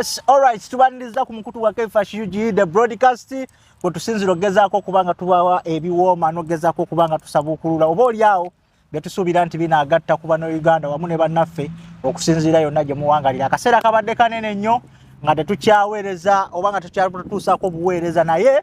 Yes, alright, tubaniriza ku mukutu gwa Kfash UG the broadcast kwe tusinzira okugezaako okuba nga tubawa ebiwooma n'okugezaako okuba nga tusabuukulula oba oli awo bye tusuubira nti binaagatta ku bano Uganda wamu ne bannaffe okusinziira yonna gye muwangalira. Akaseera kabadde kanene nnyo nga tetukyaweereza oba nga tetukyatuusaako buweereza, naye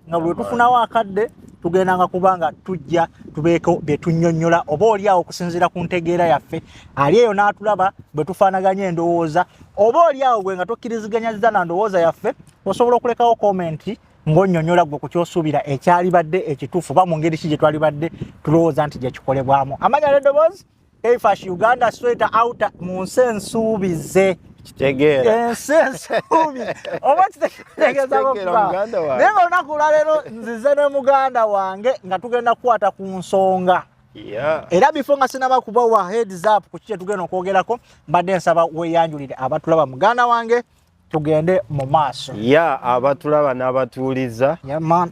nga bwe tufunawo akadde tugendanga kuba nga tujja tubeeko bye tunnyonnyola oba oli awo okusinziira ku ntegeera yaffe. Ali eyo n'atulaba bwe tufaanaganya endowooza, oba oli awo gwe nga tokkiriziganyaziza na ndowooza yaffe, osobola okulekawo comment ng'onnyonnyola gwe ku kyosuubira ekyalibadde ekituufu oba mu ngeri ki gye twalibadde tulowooza nti gye kikolebwamu. Amanya n'eddoboozi, Kfash Uganda, straight out mu nsi ensuubize. Kitegeera. Ensi ensuubize oba kitegeezako? Kitegeera, muganda wange. Naye nga olunaku olwaleero nzize ne muganda wange nga tugenda kukwata ku nsonga. Era before nga sinaba kubawa heads up ku ki kyetugenda okwogerako, mbadde nsaba weeyanjulire abatulaba, muganda wange, tugende mu maaso. Ya, abatulaba n'abatuuliza. Yeah, man.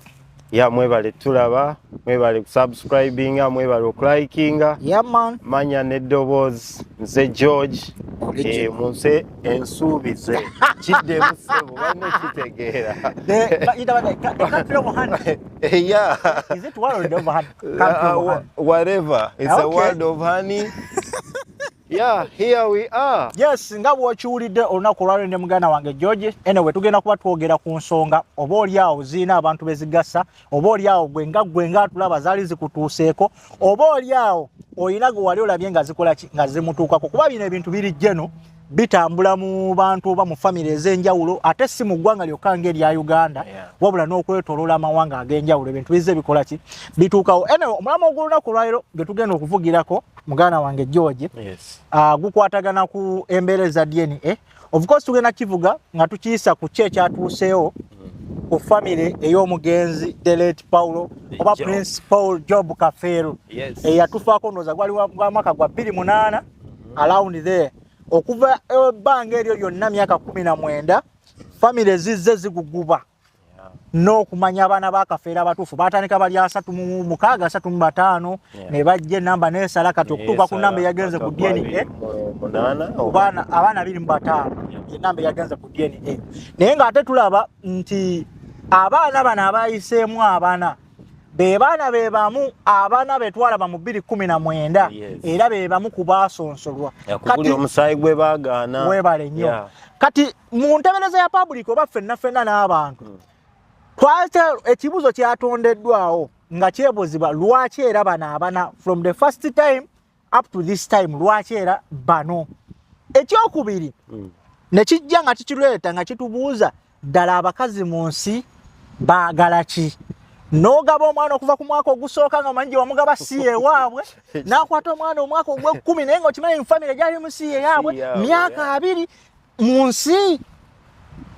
Ya, mwebale tulaba, mwebale kusubscribinga, mwebale okulikinga. Yeah, man. Manya n'eddoboozi, nze George. Original. Mu nsi ensuubize, kiddemu ssebo, balina okitegeera. The country of honey. Is it world of honey? Country of honey. Whatever, it's a world of honey. Yeah, here we are. Yes, nga bw'okiwulidde, olunaku olwaleero ne muganda wange George. Anyway, tugenda kuba twogera ku nsonga oba oli awo ziina abantu bezigasa, oba oli awo gwe nga atulaba zaali zikutuuseeko, oba oli awo olina gwe wali olabye nga zikola ki, nga zimutuukako, kuba bino ebintu biri jeno bitambula mu bantu oba mu famire ez'enjawulo, ate si mu ggwanga lyokka ng'erya Uganda, wabula n'okwetoloola amawanga ag'enjawulo. Ebintu bizze bikola ki, bituukawo. Anyway, omulamu ogw'olunaku olwaleero gwe tugenda okuvugirako, muganda wange George, gukwatagana ku embeera eza DNA. Of course tugenda kivuga nga tukiyisa ku ki ekyatuuseewo ku famire ey'omugenzi the late Paulo oba Job. Prince Paul Job Kafeero, eyatufaako ndowooza gwali gwa mwaka gwa 2008, around there. Okuva ebbanga eryo lyonna, myaka 19, famire zizze ziguguba n'okumanya abaana ba Kafeero abatuufu. Batandika bali 36, 35, ne bajja enamba neesala kati okutuuka ku namba eyagenze ku DNA. Munaana. Abaana 25, enamba eyagenze ku DNA. Naye ng'ate tulaba nti abaana bano abayiseemu abana be baana be bamu abaana be twalaba mu 2019, era be bamu ku baasonsolwa. Yakugulira omusaayi gwe baagaana. Weebale nnyo. Kati mu ntebereza ya public oba ffenna ffenna n'abantu, twate ekibuuzo kyatondeddwawo nga kyebuuzibwa, lwaki era bano abana from the first time up to this time, lwaki era bano? Ekyokubiri ne kijja nga kikireeta nga kitubuuza ddala abakazi mu nsi baagala ki? N'ogaba omwana okuva ku mwaka ogusooka nga omanyi gye wamugaba si yewaabwe, n'akwata omwana omwaka ogw'ekkumi naye nga okimanyi famire gyali mu si yeyaabwe, Si yaabwe, myaka 20 mu nsi.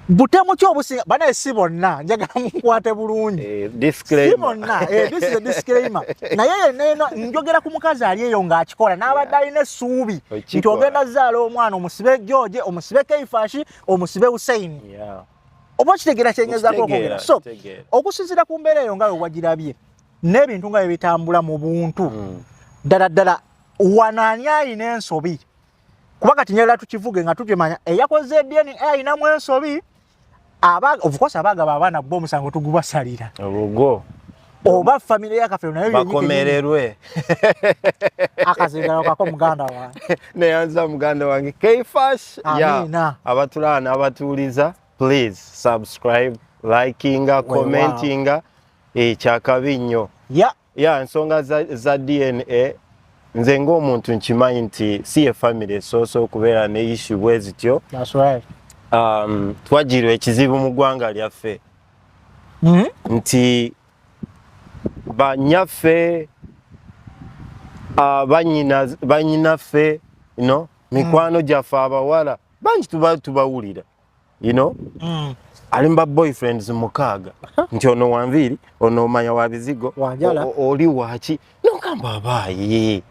Butemu ki obusinga? Banaye si bonna, njagala mukwate bulungi. Eh, Si disclaimer. bonna, this is a disclaimer. Naye yenna eno njogera ku mukazi ali eyo ng'akikola n'abadde alina essuubi Okikola. nti ogenda zaala omwana omusibe George, omusibe Keifashi, omusibe Hussein, oba okitegeera kyengezaako okwogera? So Kitegeera. okusinziira ku mbeera eyo nga we wagirabye n'ebintu nga bwe bitambula mu buntu, ddala ddala wano ani alina ensobi? Kuba kati njagala tukivuge nga tukimanya eyakoze DNA ayinamu ensobi. Of course abaagaba abaana bo omusango tugubasalira. Obugo. Oba famire ya Kafeero nayo yennyini. Bakomererwe. Akazingalo kako, muganda wange. Neyanza, muganda wange Kfash. Amiina. Abatulaba n'abatuuliza, please subscribe, likinga, commentinga. Kyakabi nnyo. Ya, ensonga za DNA, nze ng'omuntu nkimanyi nti si ye famire esoose okubeera ne issue bwe zityo. That's right. Twagirwa ekizibu mu ggwanga lyaffe nti banyaffe, banyinaffe, mikwano gyaffe abawala bangi tuba tubawulira ali mu boyfriends mukaaga, nti ono wanviiri, ono omanya wa bizigo, Wanjala. oli waki, nogamba abaaye.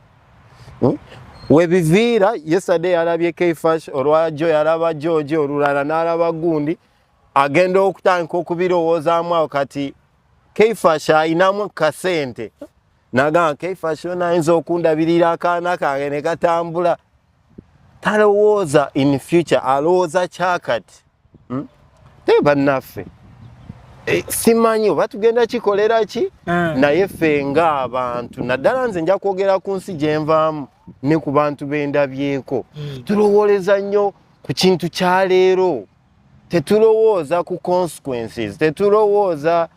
Webiviira yesterday yalabye Kfash, olwajo yalaba George, olulala n'alaba gundi, agenda okutandika okubirowoozaamu awo. Kati Kfash ayinamu kasente, nagamba Kfash ono ayinza okundabirira akaana kange ne katambula. Talowooza in future, alowooza kyakati. Te bannaffe, simanyi oba tugenda kikolera ki, naye ffe ng'abantu, naddala nze nja kwogera ku nsi gye nvaamu ne ku bantu bendabyeko, tulowooleza nnyo ku kintu kya leero, tetulowooza ku consequences, tetulowooza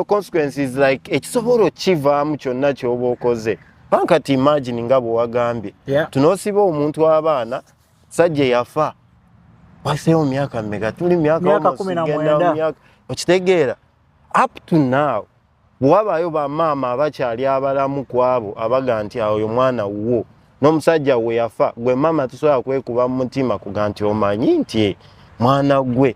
consequences like ekisobola okivaamu kyonna ky'oba okoze. Bankati imagine nga bwe wagambye, tunoosiba omuntu abaana, sajja yafa waseewo myaka mmeka? Tuli myaka Myaka almost kumi na genda mu mwenda. myaka, okitegeera? Up to now bwewabaayo bamaama abakyali abalamu ku abo abaga nti oyo mwana wuwo n'omusajja we yafa, gwe maama tosobola kwekuba mu mutima kuga nti omanyi nti mwana gwe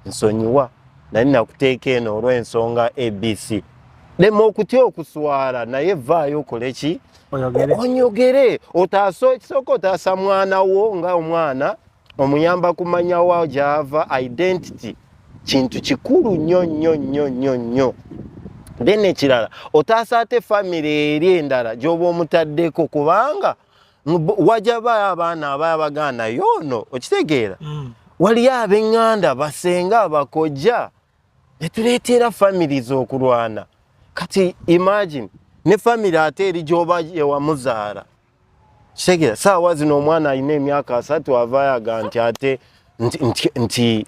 nsonyiwa, nali nakuteeka eno olw'ensonga ABC. Lema okutya okuswala, naye vaayo okole ki? Oyogere. Onyogere, otaasa, ekisooka otaasa mwana wo nga omwana, omuyamba kumanya wa gy'ava. Identity kintu kikulu nnyo nnyo nnyo nnyo nnyo. Then ekirala, otaasa ate famire eri endala gy'oba omutaddeko, kubanga wajja bayo abaana abaya bagaana yoono, okitegeera? Waliyo ab'eŋŋanda, basenga, abakojja, netuleetera families okulwana. Kati imagine ne family ate eri gy'oba ewamuzaala, kitegeera? Saawa zino omwana alina emyaka 30 avaayo aga nti ate nti, nti, nti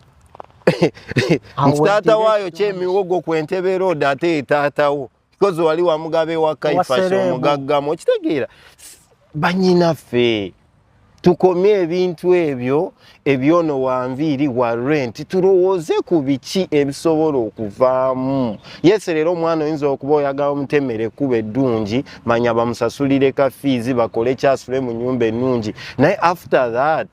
Awo nti taata wentire waayo ekitundu. Kyemiwogo ku Entebbe Road, ate ye taatawo because wali wamugabe wa Kaifasi. Celeb. Omugaggamu, okitegeera? Banyinaffe, tukomye ebintu ebyo ebyono wanviiri wa rent, tulowooze ku biki ebisobola okuvaamu. Yes, leero omwana oyinza okuba oyagala omutemera ekkuba eddungi, manya bamusasulire ka fees, bakole kyasule mu nyumba ennungi, naye after that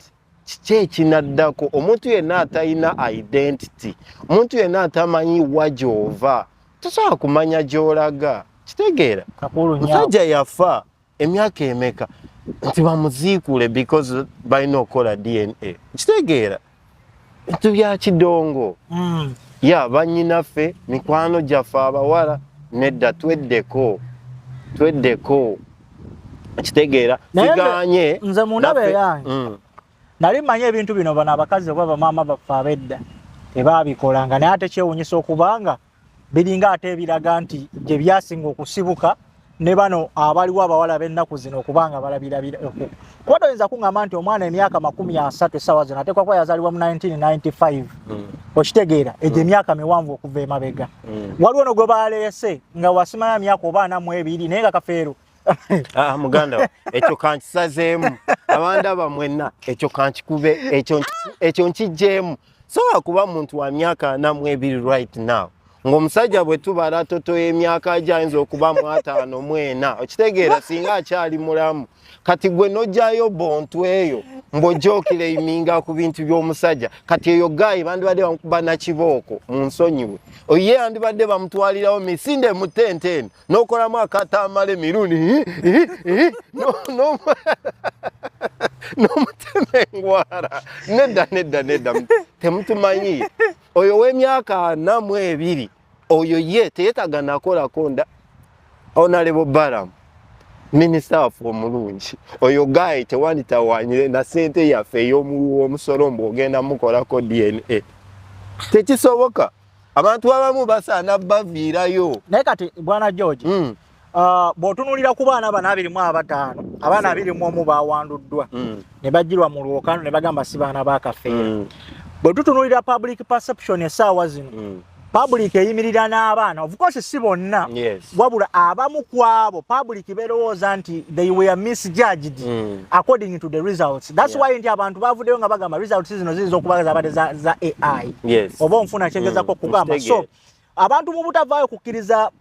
kiki ekinaddako? Omuntu yenna atalina identity, omuntu yenna atamanyi wa gy'ova, tosobola kumanya gy'olaga, kitegeera? Kakulu nnyo. Musajja yafa emyaka emeka nti bamuziikule because balina okukola DNA, kitegeera? Bintu bya kidongo. Ya bannyinaffe, mikwano gyaffe abawala, nedda, tweddeko, tweddeko, kitegeera? Naye Siganye nze mu ndaba eyange, nali mmanyi ebintu bino bano abakazi oba bamaama baffe ab'edda tebaabikolanga, naye ate kyewunyisa okubanga biringa ate ebiraga nti gye byasinga okusibuka ne bano abaliwo abawala b'ennaku zino okubanga balabirabira. Kuba toyinza kuŋŋamba nti omwana emyaka 30 essaawa zino ateekwa kuba yazaalibwa mu 1995, okitegeera? Egyo emyaka miwanvu okuva emabega. Waliwo no gwe baleese nga wasimanya myaka oba 42, naye nga Kafeero. Ah, muganda wa, ekyo kankisazeemu. Abandaba mwenna, ekyo kankikube, ekyo nkijjeemu. Sobola kuba muntu wa myaka 42 right now, ng'omusajja bwe tubala toto y'emyaka gye ayinza okuba mu 54, okitegeera? Singa akyali mulamu. Kati gwe n'ojjayo bontu eyo mbw'ojja okireiminga ku bintu by'omusajja. Kati eyo guy bandibadde bamukuba nakibooko mu nsonyiwe. Oye yandibadde bamutwalirawo misinde mu tente eno n'okolamu akatamala emirundi n'omutema engwara. Nedda, nedda, nedda, temutumanyi. Oyo w'emyaka 42 oyo ye teyetaaga nakolako nda. Honorable Baram, minisita waffe omulungi, oyo guy tewanditawanyire na sente yaffe ey'omuwi w'omusolo mbu ogenda mukolako DNA. Tekisoboka. Abantu abamu basaana baviirayo. Naye kati bwana George, bw'otunuulira ku baana bano 25, abaana 21 bawanduddwa ne bagirwa mu lwokano ne bagamba si baana ba Kafeero. Bwe tutunuulira public perception essaawa zino, public eyimirira n'abaana, of course si bonna, wabula abamu ku abo public berowooza nti they were misjudged according to the results. That's why nti abantu bavuddeyo nga bagamba results zino ziyinza okuba zabadde za AI. Oba onfuna kyengezako okugamba? So Nkitegeera. abantu mu butavaayo kukkiriza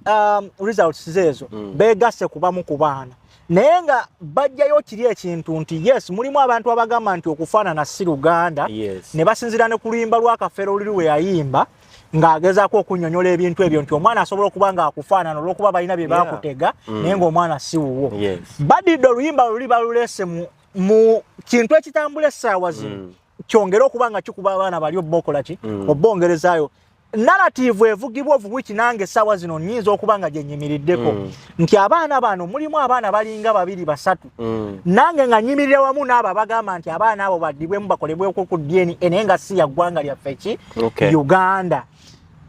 results zeezo, beegasse ku bamu ku baana, naye nga bajjayo kiri ekintu nti yes, mulimu abantu abagamba nti okufaanana si Luganda, ne basinziira ne ku luyimba lwa Kafeero oluli we yayimba ng'agezaako okunnyonnyola ebintu ebyo nti omwana asobola okuba ng'akufaanana olw'okuba balina bye baakutega, naye ng'omwana si wuwo. Badidde oluyimba luli baluleese mu kintu ekitambula essaawa zino, kyongere okuba nga kikuba abaana bali obba okola ki, obba ongerezaayo. Narrative evugibwa of which nange essaawa zino nnyinza okuba nga gye nnyimiriddeko nti abaana bano mulimu abaana balinga babiri basatu. Nange nga nnyimirira wamu n'abo abagamba nti abaana abo baddibwemu, bakolebweko ku DNA, naye nga si ya ggwanga lyaffe ki Uganda.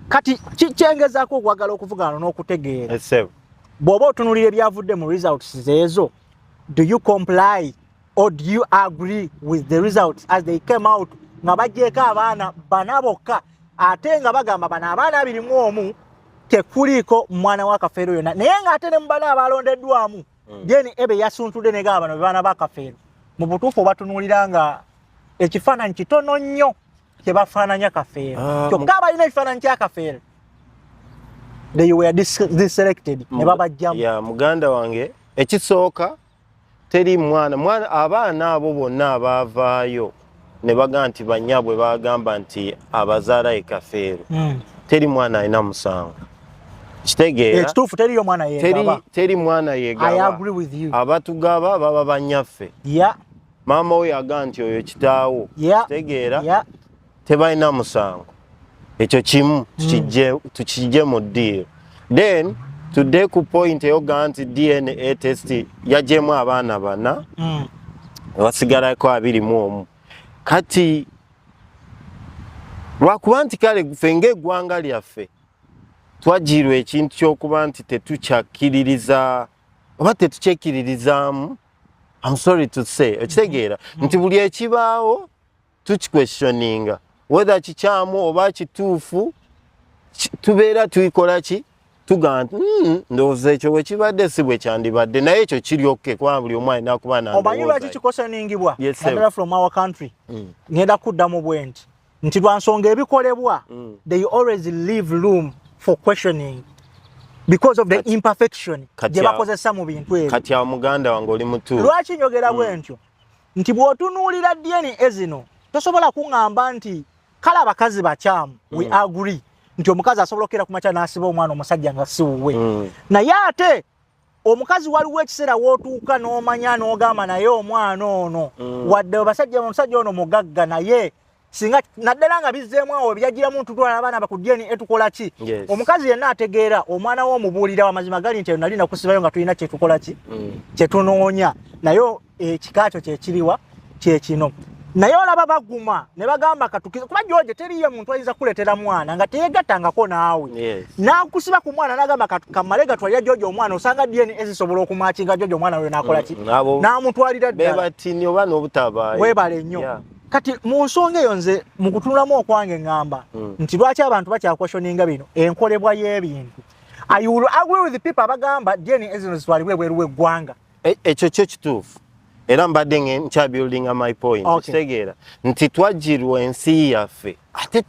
Kati kyengezaako okwagala okuvugana n'okutegeera, bw'oba otunuulira ebyavudde mu results zeezo, do you comply or do you agree with the results as they came out, nga bagyeko abaana bana bokka, ate nga bagamba bano abaana 21 tekuliiko mwana wa Kafeero yonna, naye ng'ate ne mu bana abalondeddwamu DNA be yasuntudde ne gaba bano be baana ba Kafeero, mu butuufu obatunuulira nga ekifaananyi kitono nnyo kyebafaananya Kafeero, kyokka abalina ekifaananyi kya Kafeero they were deselected ne babajjamu? Ya, muganda wange, ekisooka teri mwana mwana abaana abo bonna abaavaayo ne bagamba nti bannyabwe bagamba nti abazaala e Kafeero, teri mwana alina musango, kitegeera? Ekituufu teriyo mwana yeegaba. Teri mwana I yeegaba. agree with you. Abatugaba baba bannyaffe. Maama we yagaa nti oyo kitaawo, kitegeera? Tebalina musango, ekyo kimu tukijje mu ddiiro. Then tudde ku point eyogaa nti DNA test yagyemu abaana bana, wasigalako 21. Kati lwakuba nti kale ffe ng'eggwanga lyaffe twajirwa ekintu ky'okuba nti tetukyakkiririza oba tetukyekkiririzaamu, I'm sorry to say, okitegeera nti buli ekibaawo tukiquestioninga, whether kikyamu oba kituufu, tubeera tuikola ki, tugamba nti ndowooza ekyo bwe kibadde si bwe kyandibadde, naye ekyo kiri okay kubanga buli omu alina kuba Omanyi lwaki nandowooza. kiquestioningibwa? Yes, sir. Naddala from our country. Ngenda kuddamu bwe nti lwa nsonga ebikolebwa, they always leave room for questioning because of the imperfection gye bakozesa mu bintu ebyo. Kati awo muganda wange oli mutuufu. Lwaki njogera bwe ntyo? Nti bw'otunuulira DNA zino, tosobola kuŋŋamba nti kale abakazi bakyamu. We agree nti omukazi asobola okukera ku makya n'asiba omwana omusajja nga si wuwe, naye ate omukazi waliwo ekiseera w'otuuka n'omanya n'ogamba naye omwana ono, wadde basajja omusajja ono mugagga, naye singa naddala nga bizzeemu awo byagiramu ntutwala abaana baku DNA tukola ki? Omukazi yenna ategeera omwana we omubuulira amazima gali nti nali nakusibayo nga tulina kyetukola ki, kyetunoonya, naye ekika kyo kyekiriwa kyekino. Naye olaba baguma ne bagamba katukize, kuba George teriyo muntu ayinza kuleetera mwana nga teyegattangako naawe, n'akusiba ku mwana n'agamba kamale gatwalira George omwana, osanga DNA zisobola okumatchinga George omwana oyo n'akola ki, n'amutwalira ddala. Bebatini oba n'obutabaayo. Weebale nnyo. Kati mu nsonga eyo nze mu kutunulamu okwange ŋŋamba nti lwaki abantu bakyaquestioninga bino, enkolebwa y'ebintu. I will agree with the people abagamba DNA zino zitwalibwe ebweru w'eggwanga. Ekyo kyo kituufu, era mbadde nkyabuildinga my point. Kitegeera nti twajjirwa ensi yaffe, ate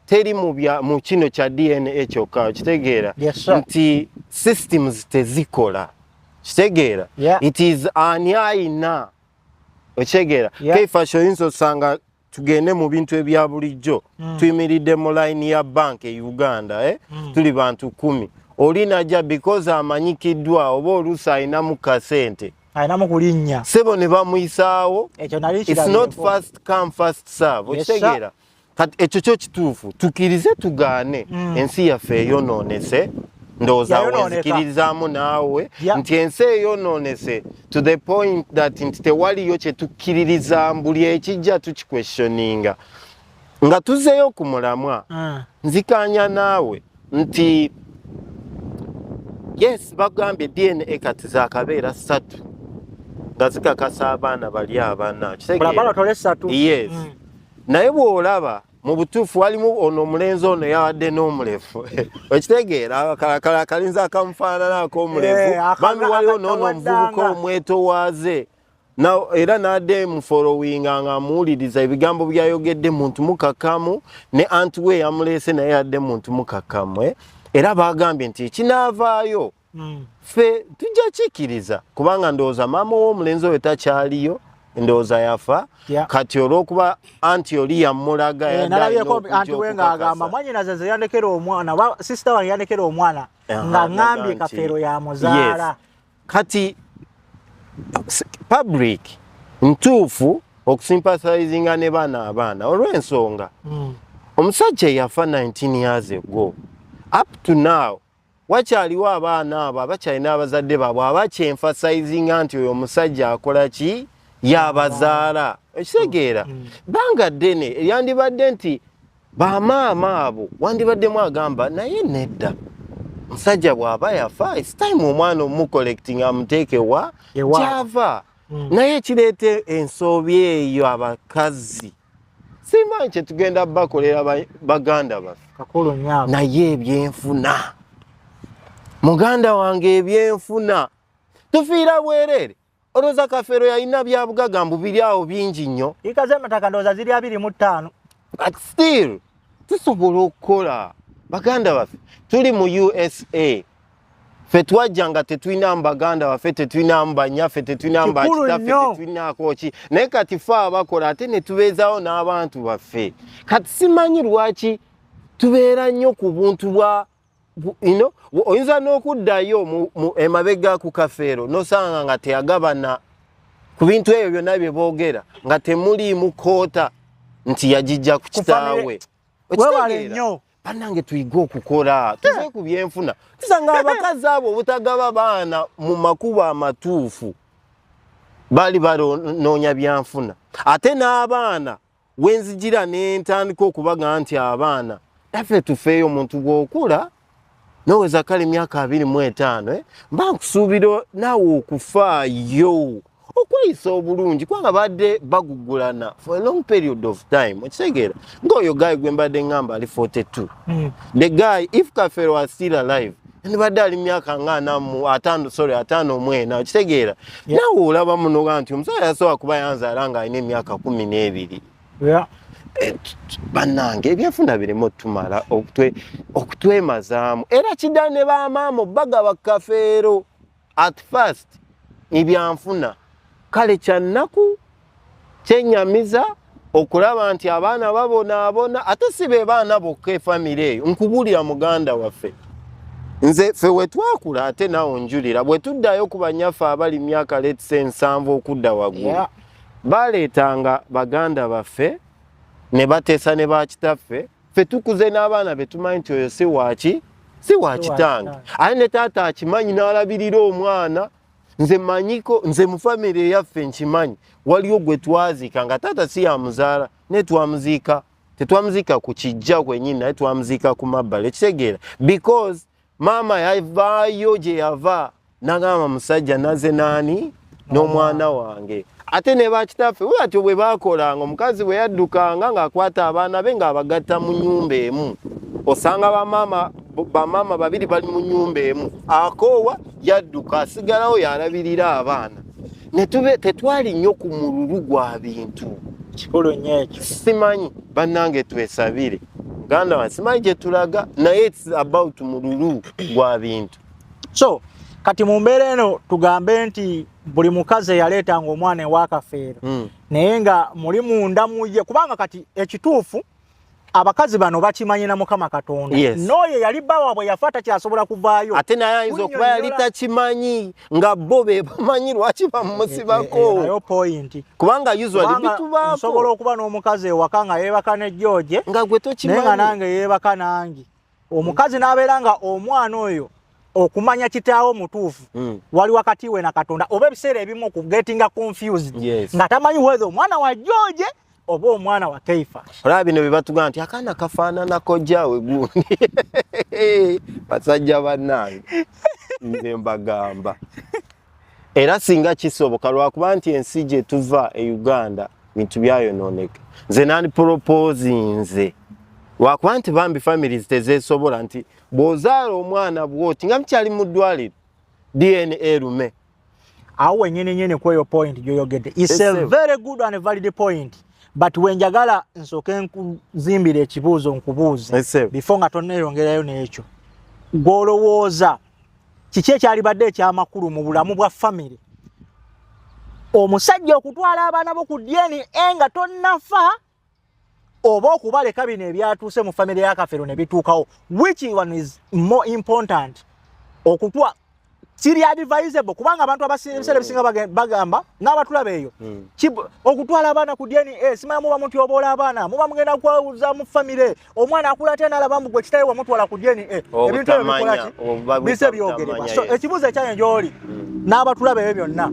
teri mu kino kya DNA kyokka, kitegeera Yes, sir. nti systems tezikola, kitegeera? It is ani ayina, okitegeera? Keifasha oyinza osanga tugende mu bintu ebya bulijjo, tuyimiridde mu line ya bank e Uganda, eh? Tuli bantu 10, oli najja because amanyikiddwa oba oluusi alinamu kasente, Alinamu kulinnya. Sebo ne bamuyisaawo. Ekyo nali It's not kirabyeko. first come first serve. Yes, sir. Okitegeera? Kati ekyo kyo kituufu, tukkirize tugaane, ensi yaffe eyonoonese. Ndowooza Yayonooneka. wenzikiririzaamu naawe nti ensi eyonoonese to the point that nti tewaliyo kye tukkiririza, buli ekijja tukiquestioninga. Nga tuzeeyo ku mulamwa, nzikanya naawe nti yes, bagambye DNA kati zakabeera ssatu nga zikakasa abaana bali abana. Kitegeera? Laboratory esatu. Yes. Naye bw'olaba mu butuufu walimu ono omulenzi ono yawadde n'omulevu, okitegeera? Akalinzi akamufaanana ak'omulevu. Bambi waliwo n'ono omuvubuka omwetowaaze era n'adde mufollowinga nga amuwuliriza ebigambo byayogedde, muntu mukakamu, ne anti we yamuleese naye yadde muntu mukakamu, eh? Era bagambye nti ekinaavaayo ffe tujja kikkiriza, kubanga ndowooza maama w'omulenzi oyo takyaliyo, ndowooza yafa. Kati olw'okuba anti oli yamulaga, yadde alina Nalabyeko okujja anti we ng'agamba okukakasa. Mwanyinaze ze yandekera omwana oba sister wange yandekera omwana nga ŋŋambye naga nti- Kafeero yamuzaala. Yes. Kati public ntuufu okusympathizinga ne bana abaana olw'ensonga Omusajja yafa 19 years ago, up to now wakyaliwo abaana abo abakyalina abazadde baabwe abakyenfasizinga nti oyo omusajja akola ki, yabazaala. Ekitegeera bbanga ddene eryandibadde nti bamaama abo wandibaddemu agamba, naye nedda, musajja bw'aba yafa, it's time omwana omucollecting amuteeke wa Ewaabwe. Kyava. Naye kireeta ensobi eyo. Abakazi simanyi kyetugenda bakolera baganda baffe. Kakulu nnyo ako. Naye ebyenfuna, muganda wange, ebyenfuna tufiira bwereere. Olowooza Kafeero yalina byabugaga mbu biri awo bingi nnyo? Yiika z'amataka ndowooza ziri 25. But still tusobola okukola, baganda baffe. Tuli mu USA, ffe twajja nga tetulinamu baganda baffe, tetulinamu banyaffe, tetulinamu Kikulu bakitaffe, nnyo. tetulinaako ki. Naye kati fe abakola ate ne tubeezaawo n'abantu baffe. Kati simanyi lwaki tubeera nnyo ku buntu bwa oyinza n'okuddayo emabega ku Kafeero nosanga nga teyagabana ku bintu ebyo byonna bye boogera, nga temuliimu koota nti yagijja ku kitaawe. Webale Okitegeera? nnyo. Bannange, tuyige okukola, tuve ku byenfuna. Tusanga abakazi abo obutagaba baana mu makubo amatuufu, baali banoonya byanfuna. Ate n'abaana wenzijira nentandika okubaga nti abaana naffe tufeeyo. Omuntu bw'okula noweza kale emyaka 25, eh? Mba nkusuubira naawe okufaayo okweyisa obulungi, kubanga badde bagugulana for a long period of time. Okitegeera ngaoyo guy gwe mbadde ngamba ali 42, the guy, if Kafero was still alive, ndibadde ali myaka nga 45, sorry, 54. Okitegeera? Naawe olaba munoga nti omusajja yasobola kuba yanzaala ng'alina emyaka 12. Bannange, ebyenfuna birimu tumala okutwemazaamu. Era kidda ne bamaama bagaba Kafeero at first ebyanfuna. Kale kyannaku, kyenyamiza okulaba nti abaana babonaabona, ate si be baana bokka, efamire eyo. Nkubuulira muganda waffe, nze ffe we twakula, ate naawe onjulira, bwe tuddayo ku banyaffe abali myaka let's say 70 okudda waggulu, baleetanga baganda baffe ne bateesa ne bakitaffe. Ffe tukuze n'abaana be tumanyi nti oyo si waaki, si wa kitange, ate ne taata akimanyi n'alabirira omwana. Nze manyiko, nze mu famire eyaffe nkimanyi, waliwo gwe twaziika nga taata si yamuzaala, naye twamuziika, tetwamuziika ku kijja kwennyini, naye twamuziika ku mabbali. Ekitegeera, because maama yavaayo gye yava nagamba, musajja naze naani n'omwana wange. Ate ne bakitaffe bwe batyo bwe baakolanga. Omukazi bwe yaddukanga ng'akwata abaana be ng'abagatta mu nnyumba emu. Osanga bamaama babiri bali mu nnyumba emu, akoowa yadduka, asigalawo yalabirira abaana. Netube tetwali nnyo ku mululu gwa bintu. Kikulu nnyo ekyo. Simanyi, bannange, twesabire. Muganda wange, simanyi gye tulaga, naye it's about mululu gwa bintu. So kati mu mbeera eno tugambe nti buli mukazi eyaleetanga omwana ewa Kafeero, naye nga muli munda muye, kubanga kati ekituufu abakazi bano bakimanyi na Mukama Katonda, n'oyo yali bba waabwe yafa takyasobola kuvaayo. Ate naye ayinza okuba yali Kunnyonnyola. takimanyi, nga bo be bamanyi lwaki bamusibako. Nayo point. Kubanga usually Kubanga bitubaako. nsobola okuba n'omukazi ewaka nga yeebaka ne George, nga gwe naye nga tokimanyi. Nange yeebaka nange omukazi, n'abeera nga omwana oyo okumanya kitaawo mutuufu wali wakati we na Katonda, oba ebiseera ebimu okugetinga confused, nga tamanyi whether omwana wa George oba omwana wa Keifa. Olaba bino bye batugamba nti akaana kafaanana kojjaawe gundi. Basajja bannange, nze mbagamba, era singa kisoboka, lwakuba nti ensi gye tuva e Uganda bintu byayonooneka, nze nandi proposinze, lwakuba nti bambi families tezeesobola, nti bw'ozaala omwana bw'oti nga mukyali mu ddwaliro, DNA erume. Awo wenyini nyini kweyo point gyoyogedde is a Yes, very good and valid point, but wenjagala nsooke nkuzimbira ekibuuzo nkubuuze Yes, sir. before nga tonneeyongerayo n'ekyo. Gw'olowooza kiki ekyalibadde ekyamakulu mu bulamu bwa famire, omusajja okutwala abaana bo ku DNA nga tonnafa, oba okubaleka bino ebyatuuse mu famire ya Kafeero ne bituukawo? Which one is more important? Okutwa Kiri advisable kubanga abantu abasinga, ebiseera ebisinga bagamba n'abatulaba eyo, okutwala abaana ku DNA, simanya muba mutyoboola abaana, muba mugenda kwawuza mu famire, omwana akula atya n'alaba mbu gwe kitawe wamutwala ku DNA? Ebintu ebyo bikola ki? Bise byogerebwa. So ekibuuzo ekyange gy'oli n'abatulaba ebyo byonna,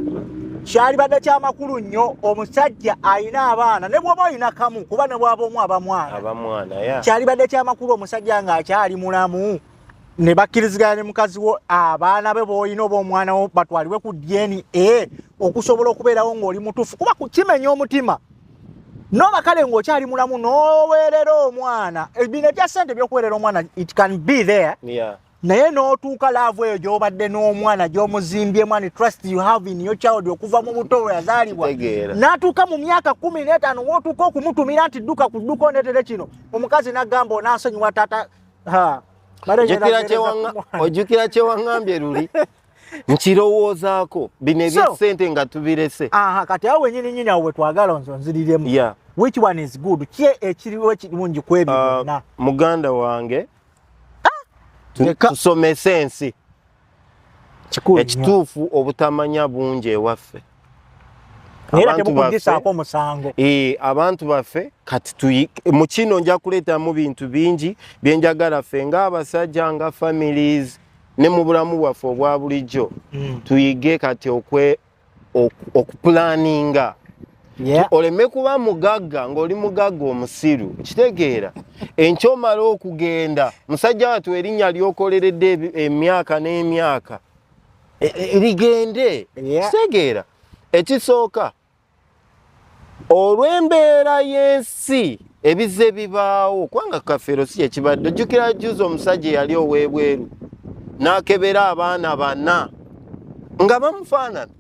kyalibadde kyamakulu nnyo omusajja ayina abaana, ne bw'oba olina kamu, kuba ne bw'aba omu aba mwana, kyalibadde kyamakulu omusajja ng'akyali mulamu ne bakkiriziganya ne mukazi wo, abaana be b'olina oba omwana wo batwalibwe ku DNA okusobola okubeerawo ng'oli mutuufu, kuba kimenya omutima noba kale ng'okyali mulamu n'oweerera omwana. Bino ebya ssente ebyokuweerera omwana, it can be there, naye n'otuuka love eyo gy'obadde n'omwana, gy'omuzimbyemu, and trust you have in your child okuva mu buto lwe yazaalibwa n'atuuka mu myaka 15, w'otuuka okumutumira nti dduka ku dduka ondeetere kino, omukazi n'agamba onansonyiwa taata. Ojjukira kyewaŋŋambye luli, nkirowoozaako bino ebyesente nga tubirese. Kati awo wenyini nyini awo wetwagala nzo nziriremu. Which one is good? Ki ekiriwo ekirungi ku ebyo byonna? Muganda wange, tusomese ensi ekituufu. Obutamanya bungi ewaffe. Omusango. Abantu baffe kati mu kino nja kuleetamu bintu bingi byenjagala ffe ng'abasajja, nga families, ne mu bulamu bwaffe obwa bulijjo, tuyige kati okuplanninga, oleme kuba mugagga ng'oli mugagga omusiru. Kitegeera enkya omala okugenda, musajja watu, erinnya lyokoleredde emyaka n'emyaka ligende. Kitegeera ekisooka, olw'embeera y'ensi ebize bibaawo, kubanga Kafeero si kyekibadde. Ojjukira juzi omusajja eyali ow'ebweru n'akebera abaana bana nga bamufaanana,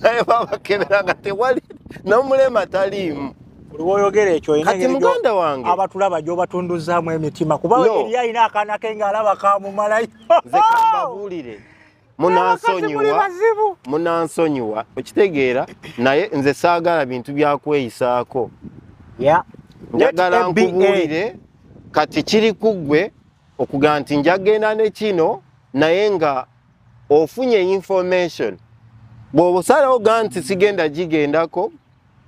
naye babakebera nga tewali n'omulema taliimu. Buli woyogera ekyo olina Kati engeri muganda wange, abatulaba gy'obatunduzaamu emitima, kuba No. eri alina akaana ke ng'alaba kamumalayo. Nze kambabuulire, Abakazi muli munansonyiwa, bazibu. Munansonyiwa, okitegeera, naye nze saagala bintu byakweyisaako. Njagala Let ABA. nkubuulire kati kiri ku ggwe okugamba nti njagenda ne kino, naye nga ofunye information. Bw'oba osalawo gaa nti sigenda gigendako,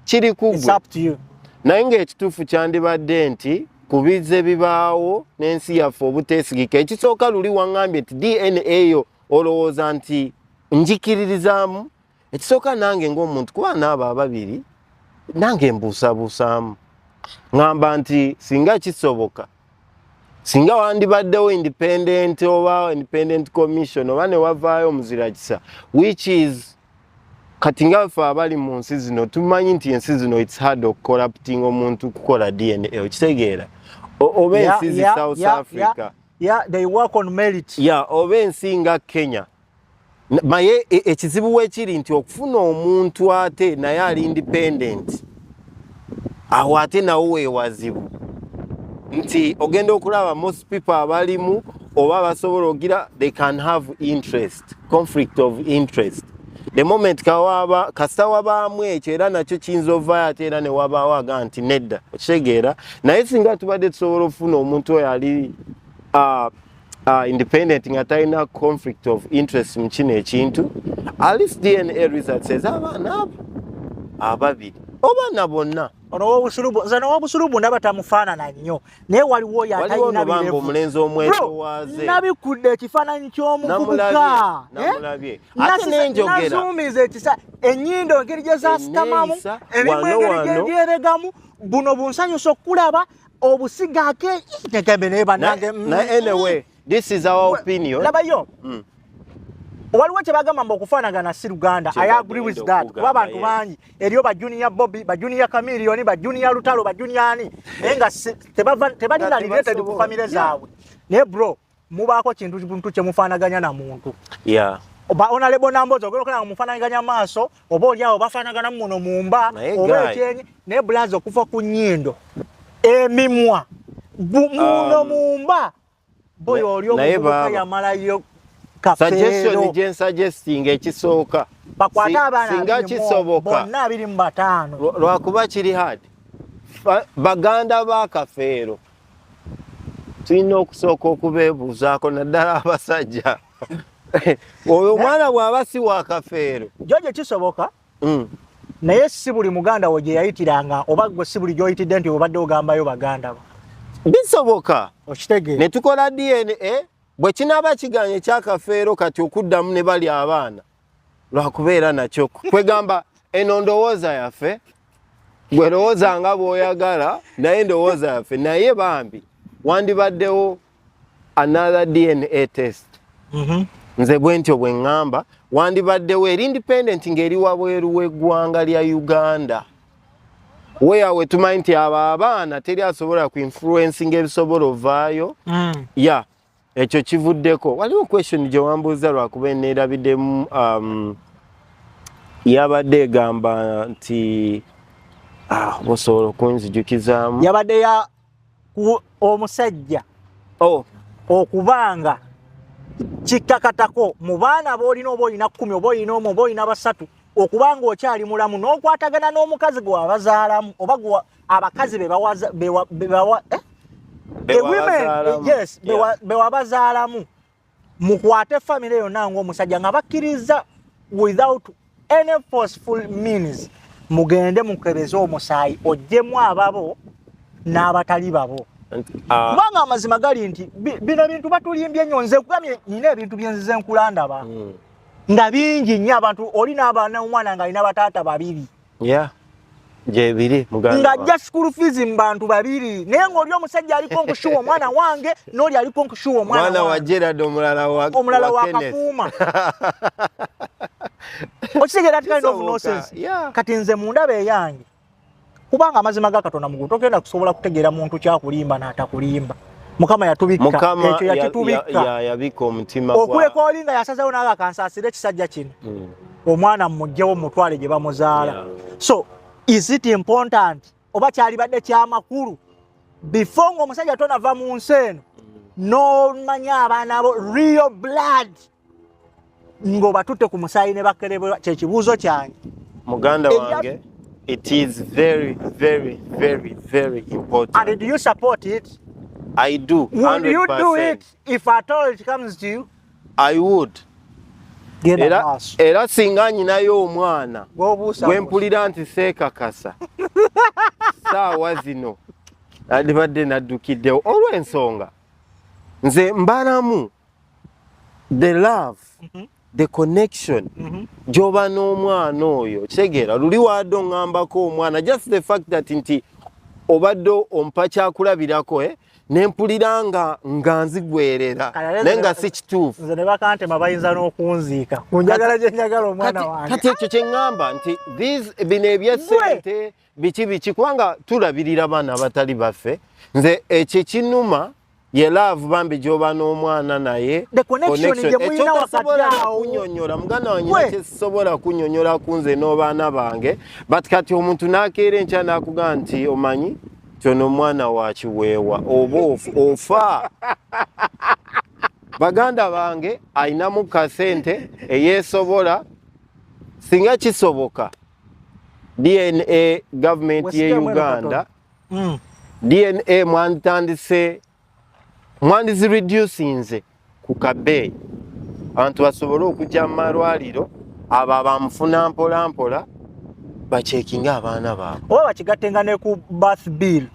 kiri ku It's ggwe. up to you. Naye ng'ekituufu kyandibadde nti kubize bibaawo n'ensi yaffe obuteesigika. Ekisooka, luli waŋŋambye nti DNA eyo olowooza nti njikiririzaamu. Ekisooka, nange ng'omuntu, kuba naabo ababiri nange mbuusabuusaamu, ŋŋamba nti singa kisoboka, singa wandibaddewo independent oba independent commission, oba ne wavaayo omuzirakisa, which is kati nga ffe abali mu nsi zino tumanyi nti ensi zino it's hard okucorrupting omuntu kukola DNA, okitegeera? Oba ensi zi South Africa. Yeah, they work on merit. Ya, oba ensi nga Kenya. Naye ekizibu wekiri nti okufuna omuntu ate naye ali independent, awo ate nawo weewazibu nti ogenda okulaba most people abalimu oba basobola ogira, they can have interest, conflict of interest. The moment kawaba kasita wabaamu ekyo, era nakyo kiyinza ovaayo ate era ne wabaawo aga nti nedda, okitegeera? Naye singa tubadde tusobola okufuna omuntu oyo ali independent nga talina conflict of interest mu kino ekintu, at least DNA results ez'abaana abo ababiri oba na bonna. Ono w'obusulubu, nze n'owobusulubu ndaba tamufaanana nnyo, naye waliwo oyo Waliwo atalina ono banga birevu. omulenzi Bro, omwetowaaze. nabikudde ekifaananyi ky'omuvubuka. Namulabye, namulabye. Ate n'enjogera. Nazuumiza ekisa, ennyindo engeri gye zasitamamu, Enneeyisa, ebimu wano engeri wano. gyebyebegamu, buno bunsanyusa okulaba obusigaake negembe, naye bannange. Naye anyway, this is our opinion. Labayo, waliwo kye bagamba mbu okufaanagana si Luganda. Kye I agree with bagenda that, okugamba, kuba abantu bangi eriyo ba Junior Bobby, ba Junior Chameleone, ba Junior Lutalo, ba Junior ani, naye nga tebalina Nga related ku tebasobola. famire zaabwe. Naye bro, mubaako kintu buntu kyemufaanaganya na muntu. Ba Honorable Nambozi ogenda okulaba nga mufaanaganya maaso, oba oli awo bafaanagana muno mumba Naye oba guy. ekyenyi, naye bulazi okuva ku nnyindo, emimwa, muno mumba boyo oli Naye omuvubuka baaba. yamalayo Suggestion Kafeero. gye nsuggesting ekisooka, Bakwate abaana singa 20 kisoboka, bonna 25. Lwakuba kiri hard. Baganda ba Kafeero tulina okusooka okubeebuuzaako, naddala abasajja. Oyo omwana bw'aba si wa Kafeero. George, kisoboka. Naye si buli muganda wo gye yayitiranga, oba gwe si buli gy'oyitidde nti obadde ogambayo baganda bo. Bisoboka. Okitegeera? Ne tukola DNA, bwe kinaaba kiganye ekyakafeero kati okuddamu ne bali abaana lwakubeera nakyo. Kwegamba eno ndowooza yaffe, gwe lowooza nga bw'oyagala, naye ndowooza yaffe. Naye bambi wandibaddewo another DNA test. Nze bwe ntyo bwe ŋŋamba, wandibaddewo eri independent ng'eri wabweru w'eggwanga lya Uganda, weyawe tumanyi nti abo abaana teri asobola ku influencing ebisobola ovaayo. Ya, ekyo kivuddeko. Waliwo question gye wambuuza, lwakuba eneerabiddemu, yabadde egamba nti osobola okunzijukizaamu? Yabadde ya omusajja Oh. okubanga kikkakatako mu baana b'olina, oba olina 10, oba olina 1, oba olina 3, okubanga okyali mulamu n'okwatagana n'omukazi gwe wabazaalamu, oba gwe abakazi be bawaza, be bebawa, eh? The women, Bewabazaalamu. yes, bewabazaalamu, mukwate famire yonna ng'omusajja nga bakkiriza without any forceful means, mugende mukebeze omusaayi oggyemu ababo n'abatali babo. Kubanga amazima gali nti bino bintu batulimbye nnyo. Nze kugambye, nina ebintu byenzize nkulandaba nga bingi nnyo. Abantu oli n'abaana, omwana ng'alina bataata babiri. Yeah, gyebiri, muganda wange. Ng'ajja school fees mu bantu babiri, naye ng'oli omusajja aliko nkushuwa omwana wange, n'oli aliko nkushuwa omwana mwana wa wange. Gerard, omulala wa Omulala wa wa Kenneth. Kafuuma. Okitegeera? That kind of Kisoboka, nonsense. Kati nze mu ndaba eyange, kubanga amazima ga Katonda mugulu, togenda kusobola kutegeera muntu kyakulimba n'atakulimba. Mukama yatubikka. Mukama ekyo yakitubikka. Yabika omutima Okuleka oli nga yasazeewo naga akansaasira ekisajja kino, omwana mugjewo mutwale gye bamuzaala. So is it important, oba kyalibadde kyamakulu before ng'omusajja tonava mu nsi eno n'omanya abaana bo real blood ng'obatutte ku musaayi ne bakerebwa? Kyekibuuzo kyange. Muganda wange, it is very, very, very, very important. And do you support it? I do. Would you do 100%. it if at all it comes to you? I would. Genda Era, maaso. era singa nyinayo omwana Gw'obuusa. gwe mpulira nti seekakasa saawa zino, nandibadde naddukiddewo, olw'ensonga nze mbalamu the love, the connection gy'oba n'omwana oyo. Kitegeera luli wadde oŋŋambako omwana, just the fact that nti obadde ompa kyakulabirako, eh? Ne mpulira nga nzigwerera, naye nga si kituufu. Nze ne bakantema, bayinza n'okunziika ku njagala gye njagala omwana wange. Kati ekyo kye ŋŋamba nti bino ebyesente biki biki, kubanga tulabirira baana abatali baffe. Nze ekyo kinuma ye love bambi gy'oba n'omwana, naye The connection gye mulina Ekyo wakati tasobola awo. kunyonyola, muganda wange. Kyesobola kunyonyola ku nze n'obaana bange, but kati omuntu n'akeera enkya n'akugamba nti omanyi nti ono omwana wa kiweewa, oba ofa. Baganda bange, ayinamu kasente eyeesobola, singa kisoboka DNA, gavumenti ye Wesigemu eno. Uganda, DNA mwanditandise, mwandizireducinze ku kabeeyi, abantu basobole okujja mu malwaliro, abo abamufuna mpola mpola bacekinga abaana baabwe. Oba bakigattenga ne ku birth bill.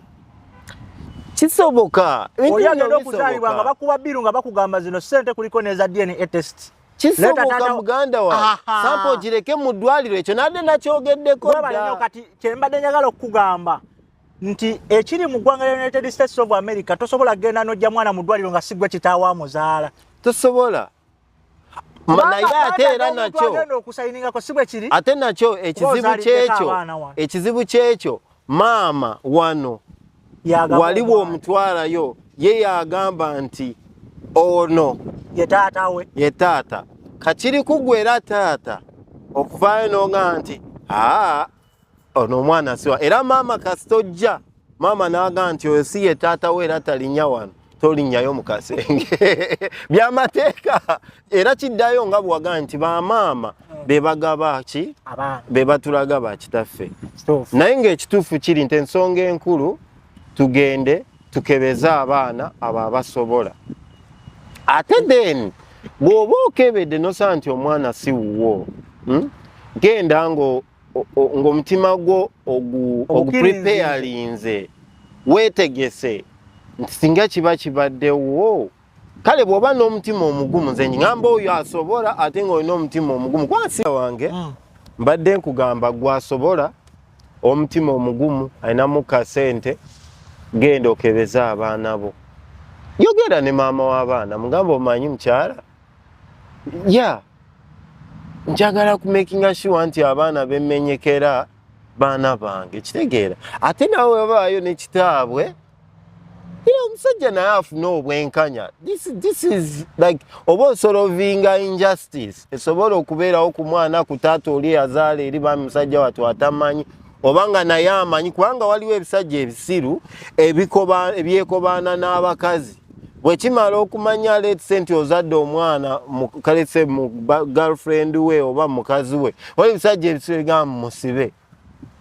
Kisoboka. Ebintu Oli bino agenda okuzaalibwa nga bisoboka. bakuba bill, nga bakugamba zino sente kuliko n'eza DNA test. Kisoboka. Leeta taata. Muganda wange, sample gireke mu ddwaliro, ekyo nadde nakyogeddeko Webale nnyo. dda. Kati kyembadde njagala okukugamba nti ekiri mu ggwanga lya United States of America, tosobola kugenda n'ojja mwana mu ddwaliro nga si ggwe kitaawe amuzaala. Tosobola. Naye ate era nakyo agenda okusayiningako, si bwe kiri? Ate nakyo ekizibu ozaliddeko kyekyo, abaana wano. Ekizibu kyekyo, maama wano Yagaba wali omwana. bw'omutwalayo, ye yagamba nti ono ye taata we. Ye taata. Kakiri kugwe era taata okuvaayo n'ogaa nti aa, ono omwana siwa. Era maama kasita ojja, maama n'agaa nti oyo si ye taata we, era talinnya wano, tolinnyayo mu kasenge. Byamateeka. Era kiddayo nga bwewagaa nti bamaama be bagaba ki? Abaana. Be batulaga bakitaffe. Kituufu. Naye ng'ekituufu kiri nti ensonga enkulu, tugende tukebeze abaana abo abasobola, ate then Bw'oba okebedde nosaba nti omwana si wuwo, Genda ng'omutima gwo ogupreparinze, weetegese nti singa kiba kibaddewo. Kale bw'oba n'omutima omugumu, nze ŋŋamba oyo asobola, ate ng'olina omutima omugumu, kwansi wange mbadde nkugamba gwasobola omutima omugumu, alinamu kasente, genda okebeze abaana bo, yogera ne maama w'abaana, mugamba, omanyi mukyala, ya njagala kumakinga sure nti abaana bemmenyekera baana bange. Kitegeera, ate nawe wabaayo ne kitaabwe era omusajja naye afune obwenkanya. This is like oba osolvinga injustice esobola okubeerawo ku mwana, ku taata oli eyazaala eri bami musajja wattu atamanyi oba nga naye amanyi, kubanga waliwo ebisajja ebisiru ebyekobaana n'abakazi. Bwe kimala okumanya, let's say nti ozadde omwana let's say mu girlfriend we oba mukazi we, waliwo ebisajja ebisiru ebigamba musibe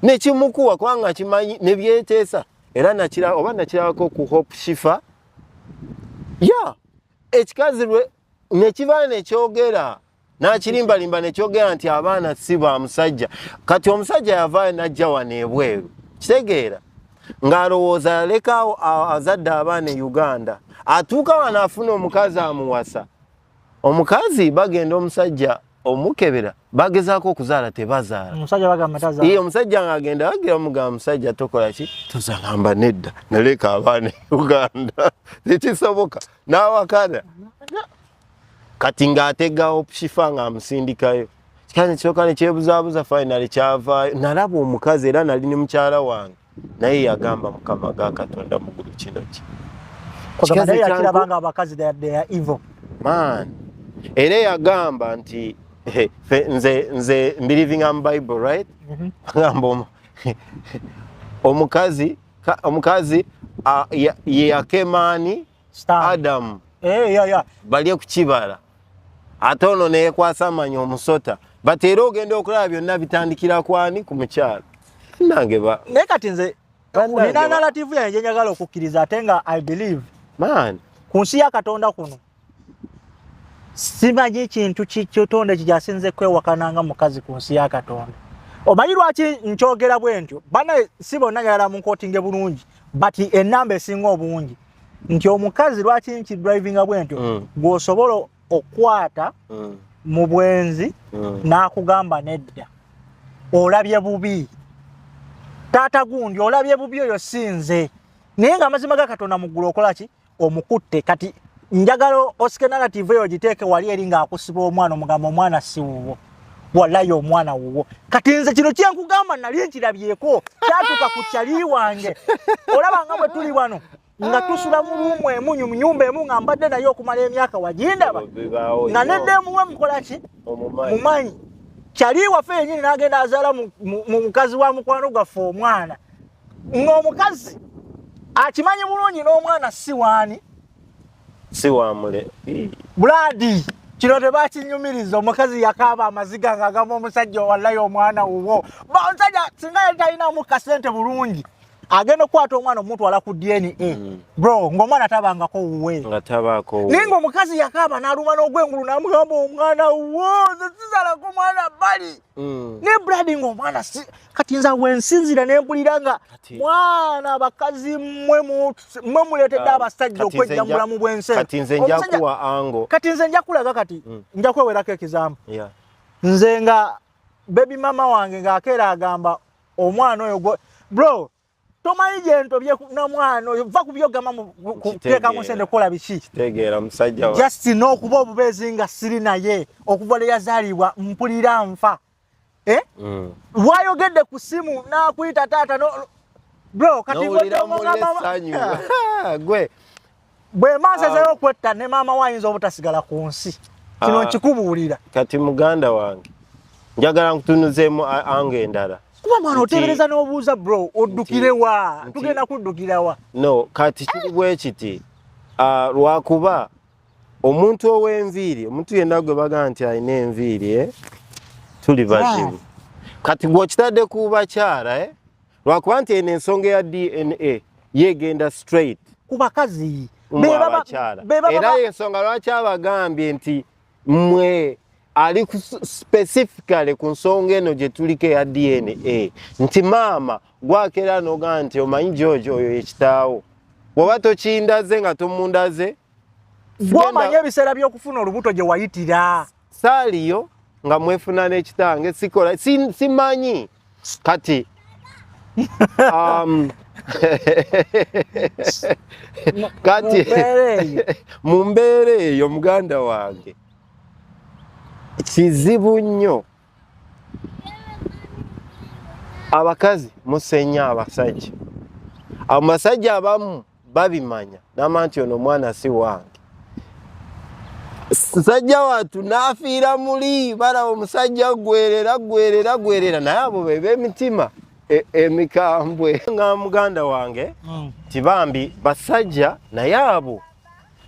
nekimukuwa kubanga kimanyi nebyeteesa. Era nakira oba nakirabako ku Hope Shifa ya ekikazi lwe nekiba nekyogera nakirimbalimba nekyogera nti abaana si ba musajja. Kati omusajja yavaayo najja wano ebweru, kitegeera, ng'alowooza yalekaawo azadde abaana e Uganda. Atuuka wano afuna omukazi, amuwasa omukazi, bagenda omusajja omukebera, bagezaako okuzaala, tebazaala. Omusajja bagamba tazaala. Iye omusajja ng'agenda bagira mugamba, musajja tokola ki, tozalamba nedda, naleka abaana e Uganda, tekisoboka, n'awakana. Kati ng'ategawo Shifa ng'amusindikayo, kikazi nekisooka nekyebuzaabuza, finally kyavaayo. Nalaba omukazi era nali ne mukyala wange, naye yagamba, Mukama ga Katonda mugulu, kino ki? Kugamba naye yakiraba nga abakazi they are evil. Man, era yagamba nti nze mbelievinga mu Bible, right? Agamba omukazi ye yakemaani Stan. Adamu Eh, yeah. balye ku kibala, ate ono neyekwasa amanya omusota. But era ogenda okulaba byonna bitandikira kwani? Ku mukyalo nange ba Naye kati nze Bannange nina narrative yange gye njagala okukkiriza, ate nga I believe man ku nsi ya Katonda kuno simanyi kintu kitonde kikyasinze kwewakananga mukazi ku nsi ya Katonda. Omanyi lwaki nkyogera bwe ntyo? Bana si bonna, njagala munquotinge bulungi, but enamba esinga obungi nti omukazi, lwaki nkidrivinga bwe ntyo, gw'osobola okukwata mu bwenzi n'akugamba nedda, olabye bubi taata gundi, olabye bubi, oyo si nze. Naye ng'amazima ga Katonda mu ggulu okola ki? Omukutte. Kati njagala osike narrative eyo ogiteeke wali eri ng'akusiba omwana, omugamba omwana si wuwo, wallayi omwana wuwo. Kati nze kino kyenkugamba nali nkirabyeko, kyatuuka ku kyali wange. Olaba nga bwe tuli wano nga tusula mu room emu, mu nyumba emu, nga mbadde naye okumala emyaka, wagindaba Bibaawo nga nnyo. neddeemuwe mukola ki? Omumanyi. Mumanyi kyali waffe yenyini n'agenda azaala mu mukazi wa mukwano gwaffe omwana, ng'omukazi akimanyi bulungi n'omwana si waani. Si wamule. Buladi kino tebakinyumiriza. Omukazi yakaaba amaziga ng'agamba omusajja, wallayi omwana wuwo. Omusajja singa yali talinamu kasente bulungi, agenda okukwata omwana omutwala ku DNA, bro, ng'omwana tabangako wuwe. Nga tabaako. Naye ng'omukazi yakaaba n'aluma n'ogwengulu n'amugamba omwana wo, nze sizalako mwana bbali. Ne bradi ng'omwana si. Kati nze wensinzira ne mpulira nga mwana abakazi mmwe mmwe muleetedde abasajja Kati nze okwejja mu bulamu bw'ensi eno. Kati nze nja kuwa ango. Kati nze nja kulaga, kati nja kwewerako ekizambu. Nze nga baby mama wange ng'akeera agamba omwana oyo bro, tomanyi gye ntobye na mwana oyo, va ku byogamba kuteekamu sente kukola biki. Kitegeera musajja wa Just n'okuba obubeezi nga siri naye okuva lwe yazaalibwa, mpulira nfa, eh? Lwayogedde ku simu n'akuyita taata no, bro, kati N'owulira ng'odde muli ng'ogamba essanyu. Gwe bwe maasazeyo okwetta ne maama we ayinza obutasigala ku nsi kino. Nkikubuulira. Kati muganda wange, njagala nkutunuzeemu ange endala. Kuba mwana oteebereza n'obuuza, bro, oddukire wa? Tugenda kuddukira wa? No, kati kiri bwe kiti. Lwakuba omuntu ow'enviiri, omuntu yenna gwe bagamba nti alina enviiri, eh, tuli bazibu. Kati gw'okitadde ku bakyala, eh? Lwakuba nti eno ensonga ya DNA yegenda straight ku bakazi. Abakyala era ensonga lwaki abagambye nti mwe ali specifically ku nsonga eno gye tuliko eya DNA, nti maama gwakera n'ogamba nti omanyi George oyo ekitaawo, bw'oba tokindaze nga tomundaze, gw'omanyi ebiseera by'okufuna olubuto gye wayitira. Saaliyo nga mwefuna n'ekitange, sikola simanyi kati kati mu mbeera eyo muganda wange kizibu nnyo. Abakazi musenya abasajja, abasajja abamu babimanya nama nti ono omwana si wange, musajja wattu n'afiira muli balaba omusajja gwerera gwerera gwerera, naye abo be b'emitima emikambwe. Nga muganda wange tibambi basajja, naye abo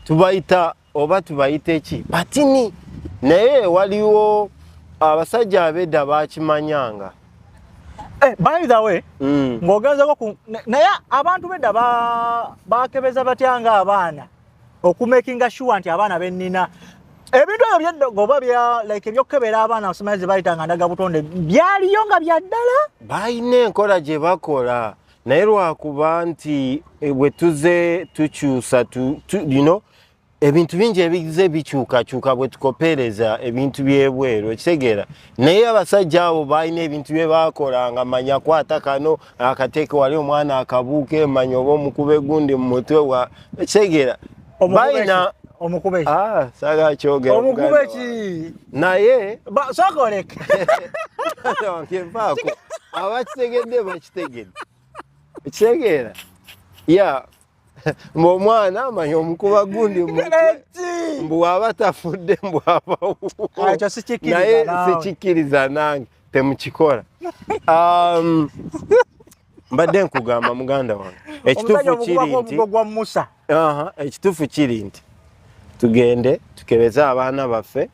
tubayita oba tubayite ki batini, naye waliwo abasajja ab'edda bakimanyanga. By the way, ng'ogenzeko naye abantu b'edda bakebeza batya nga abaana okumakinga sure nti abaana bennina ebintu ebyo byeddogo oba bya like ebyokukebera abaana osimanyi ze bayitanga ndagabutonde byaliyo nga bya ddala? Balina enkola gye bakola, naye lwakuba nti bwe tuze tukyusa you know, ebintu bingi ebize bikyukakyuka bwe tukopereza ebintu byebweru, ekitegeera. Naye abasajja abo balina ebintu bye bakolanga, manya kwata kano akateeke wali omwana akabuuke, manya oba omukube gundi mu mutwe wa, ekitegeera. Balina omukube saagala kyogera omukube ki naye sooka oleke nvaako, abakitegedde bakitegedde, ekitegeera ya mbu omwana amanya omukuba gundi mbu aba tafudde mbu aba, naye sikikkiriza nange temukikola. Mbadde nkugamba muganda wange, ekituufu kiri nti ekituufu kiri nti tugende tukebeze abaana baffe,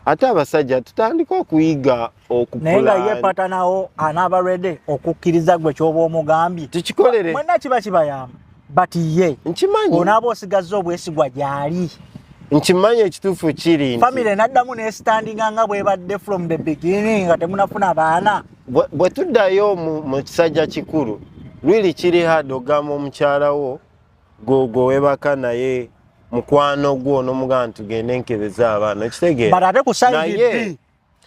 ate abasajja tutandike okuyiga okunaye nga ye patanawo anaaba ready okukkiriza gwe kyoba omugambye tukikolere mwenna kiba kibayamba, but ye nkimanyi onaaba osigazza obwesigwa gyali. Nkimanyi ekituufu kiri nti family naddamu nesitandinga nga bwebadde from the beginning nga temunafuna baana. Bwe tuddayo mu kisajja kikulu lwiri kiri hard ogamba omukyala wo gwe webaka naye mukwano gwo n'omugamba tugende nkebeze abaana, okitegeera. Ate ku side B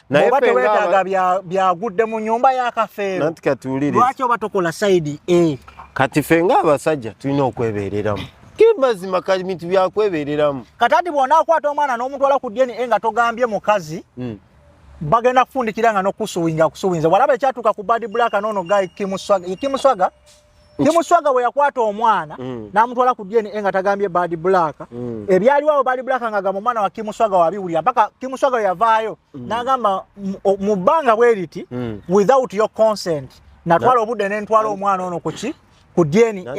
naye oba teweetaaga byagudde mu nyumba y'akafeero, nanti katuwulirize lwaki oba tokola side A? Kati ffe ng'abasajja tulina okwebeereramu, mazima bintu byakwebeereramu. Kati ati bw'onaakwata omwana n'omutwala ku DNA nga togambye mukazi, bagenda kufundikira nga n'okusuwinga akusuwinze. Walaba ekyatuuka ku Bad Black n'ono guy Kimuswaga, Kimuswaga Kimuswaga bwe yakwata omwana n'amutwala ku DNA nga tagambye Bad Black, ebyaliwo awo Bad Black nga gamba omwana wa Kimuswaga wabiwulira mpaka Kimuswaga yavaayo n'agamba mu bbanga bwe riti without your consent natwala obudde n'entwala omwana ono kuki ku DNA.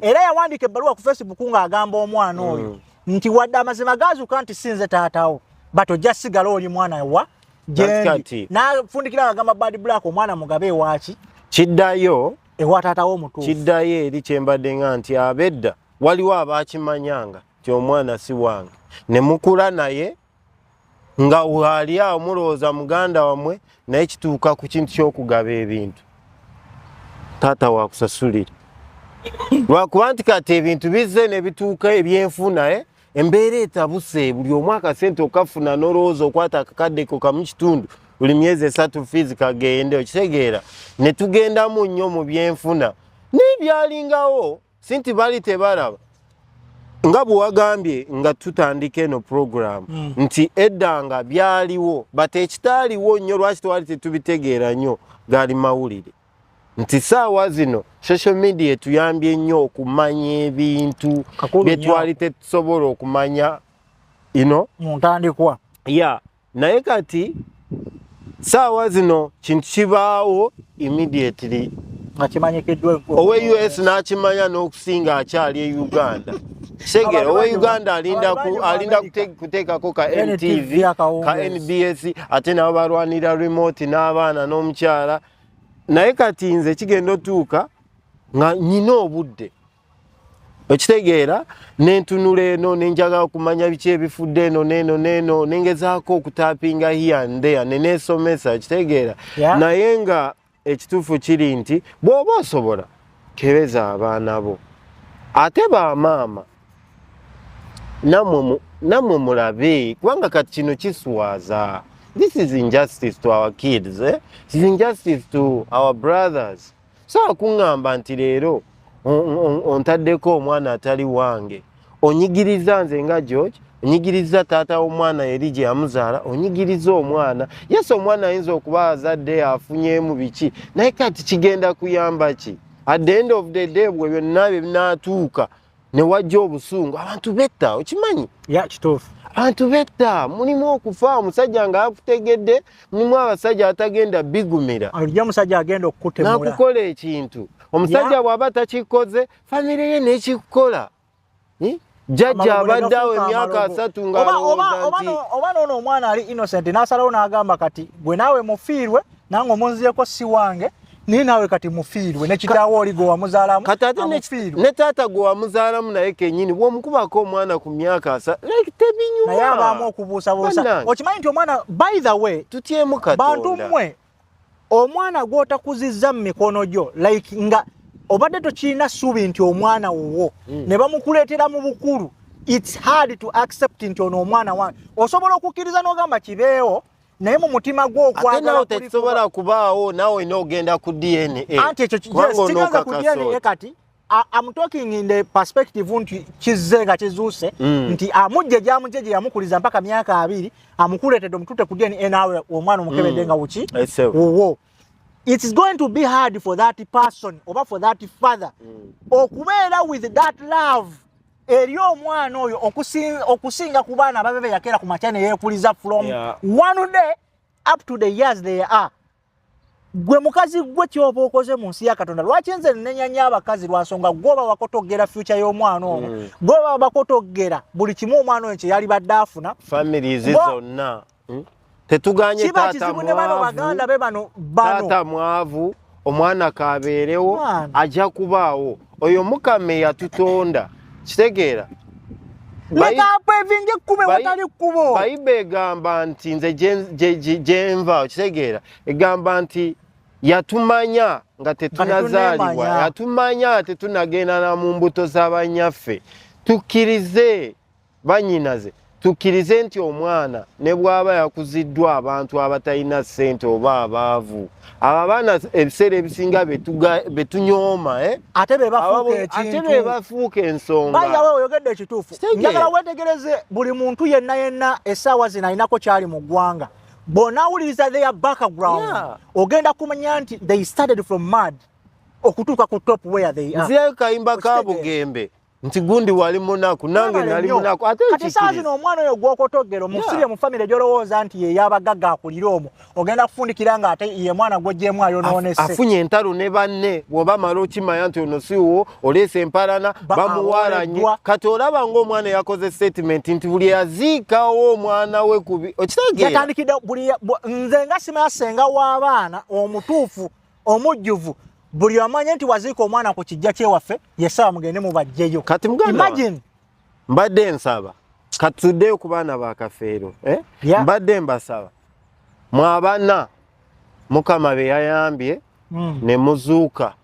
Era yawandiika ebbaluwa ku Facebook ng'agamba omwana oyo nti wadde amazima gaazuuka nti si nze taatawo, but ojja sigala oli mwana wa jendi. N'afundikira ng'agamba Bad Black omwana mugabe ewaaki kiddayo ewa taatawo omutuufu. Kiddayo eri kyembadde nga nti abedda waliwo abakimanyanga nti omwana si wange, ne mukula naye nga wali awo mulowooza muganda wammwe, naye kituuka ku kintu ky'okugaba ebintu taata wakusasulira, lwakuba nti kati ebintu bizze ne bituuka ebyenfuna, embeera etabuse, buli omu akasente okafuna n'olowooza okwata akakaddeko kamu kitundu buli myezi 3 fees kagende, okitegeera. Ne tugendamu nnyo mu byenfuna n'ebyalingawo, si nti bali tebalaba nga bwe wagambye nga tutandika eno program nti edda nga byaliwo, but ekitaaliwo nnyo lwaki twali tetubitegeera nnyo gaali mawulire, nti saawa zino social media etuyambye nnyo okumanya ebintu bye twali tetusobola okumanya ino mu ntandikwa. Ya, naye kati saawa zino kintu kibaawo immediately nga kimanyikiddwa, owe US n'akimanya n'okusinga akyali e Uganda. Segera owe Uganda alinda kuteekako ka NTV ka NBS, ate nabo balwanira remote n'abaana n'omukyala. Naye kati nze kigenda otuuka nga nyina obudde Okitegeera? Nentunula eno, nenjagala okumanya biki ebifudde eno neno neno, nengezaako okutapinga here and there, nenesomesa. Okitegeera? Yeah. Naye nga ekituufu kiri nti bw'oba osobola, kebeza abaana bo. Ate bamaama nammwe mulabe, kubanga kati kino kiswaza. This is injustice to our kids, eh? It is injustice to our brothers. So akuŋŋamba nti leero ontaddeko omwana atali wange, onyigiriza nze nga George, onyigiriza taata w'omwana eri gye yamuzaala, onyigiriza omwana. Yes, omwana ayinza okuba azadde afunyemu biki, naye kati kigenda kuyamba ki at the end of the day? Bwe byonna bye binaatuuka ne wajja obusungu, abantu betta, okimanyi? Ya, kituufu. Abantu betta, mulimu okufa omusajja nga akutegedde, mulimu abasajja atagenda bigumira. Olijja omusajja agenda okukutemula. Nakukola ekintu omusajja bw'aba takikoze, famire ye nekikukola. Jjajja Amalogo ne abadde awo gafuuka emyaka amalogo. 30 Oba- ng'alowooza nti oba noono omwana ali innocent n'asalawo n'agamba, kati gwe naawe mufiirwe, nange omunziyeko si wange, naye naawe kati mufiirwe ne kitaawo oli gwe wamuzaalamu. Kati ate amufiirwe. Ne taata gwe wamuzaalamu naye kenyini bw'omukubako omwana ku myaka like tebinyuma. Naye abaamu okubuusabuusa. Bannange. Okimanyi nti omwana, by the way, tutyemu bantu Katonda. mmwe, omwana gw'otakuzizza mu mikono gyo, like nga obadde tokirina ssuubi nti omwana wuwo, ne bamukuleetera mu bukulu, it's hard to accept nti ono omwana wange. Osobola okukkiriza n'ogamba kibeewo, naye mu mutima gwo Ate okwagala nawe kuli tekisobola kubaawo, naawe olina ogenda ku DNA. Anti ekyo Kubanga yes, kigenza ku onookakasa DNA. oti. Kati I'm talking in the perspective nti kizze nga kizuuse nti amujje gyamujje gye yamukuliza mpaka myaka 20, amukuleetedde, omutute ku DNA, naawe omwana omukebedde nga wuki Esewo. wuwo. It is going to be hard for that person oba for that father okubeera with that love eri omwana oyo okusinga ku baana ababe be yakeera ku makya ne yeekuliza from one day up to the years they are. Gwe mukazi gwe, kyoba okoze mu nsi ya Katonda, lwaki nze nnenya nnyo abakazi? Lwansonga gwoba wakotogera future y'omwana ono, gwoba bakotogera buli kimu omwana oyo kye yali badde afuna. Families zonna. Tetuganye Kiba taata kizibu ne bano mwavu. baganda be bano bano. Taata mwavu, omwana kabeerewo. Mwana. Ajja kubaawo oyo Mukama eyatutonda, kitegeera? Leka apevinga ekkubo ewatali kkubo. Bayibe egamba nti nze gyenva, okitegeera, egamba nti yatumanya nga tetunazaalibwa. Tetuneemanya. Yatumanya tetunagenda na mu mbuto z'abanyaffe. Tukkirize banyinaze, tukkirize nti omwana ne bw'aba yakuziddwa abantu abatalina ssente oba abaavu, abo abaana ebiseera ebisinga betunyooma, eh? Ate be bafuuka Ate ekintu. be bafuuka ensonga. Bayawe, oyogedde ekituufu. Kitegeera. Njagala wetegereze buli muntu yenna yenna essaawa zino alinako kyali mu ggwanga, bw'onaawuliriza their background, ogenda kumanya nti they started from mud okutuuka ku top where they are. Nzirayo kayimba ka Okitegeera? Bugembe nti gundi wali munaku, nange Webale nali nnyo. munaku, ate Kati essaawa nkikiriza. zino omwana oyo gw'okotogera omusibye mu famire gy'olowooza nti ye y'abagagga akulire omwo, ogenda kufundikira nga ate ye mwana gw'oggyemu ayonoonese. Afunye entalo ne banne. Bw'oba mala okimanya nti ono si wo, oleese empalana, bamuwalanye. Awoleddwa. Kati olaba ng'omwana yakoze statement nti buli yaziikawo omwana we kubi, okitegeera? Yatandikidde buli nze nga simanya senga w'abaana omutuufu omujjuvu, buli amanye nti waziika omwana ku kijja kyewaffe, yesaawa mugende mubajjeyo. Kati muganda Imagine. mbadde nsaba katuddeyo ku baana ba Kafeero, eh? Yeah. Mbadde mbasaba mwabana Mukama be yayambye ne muzuuka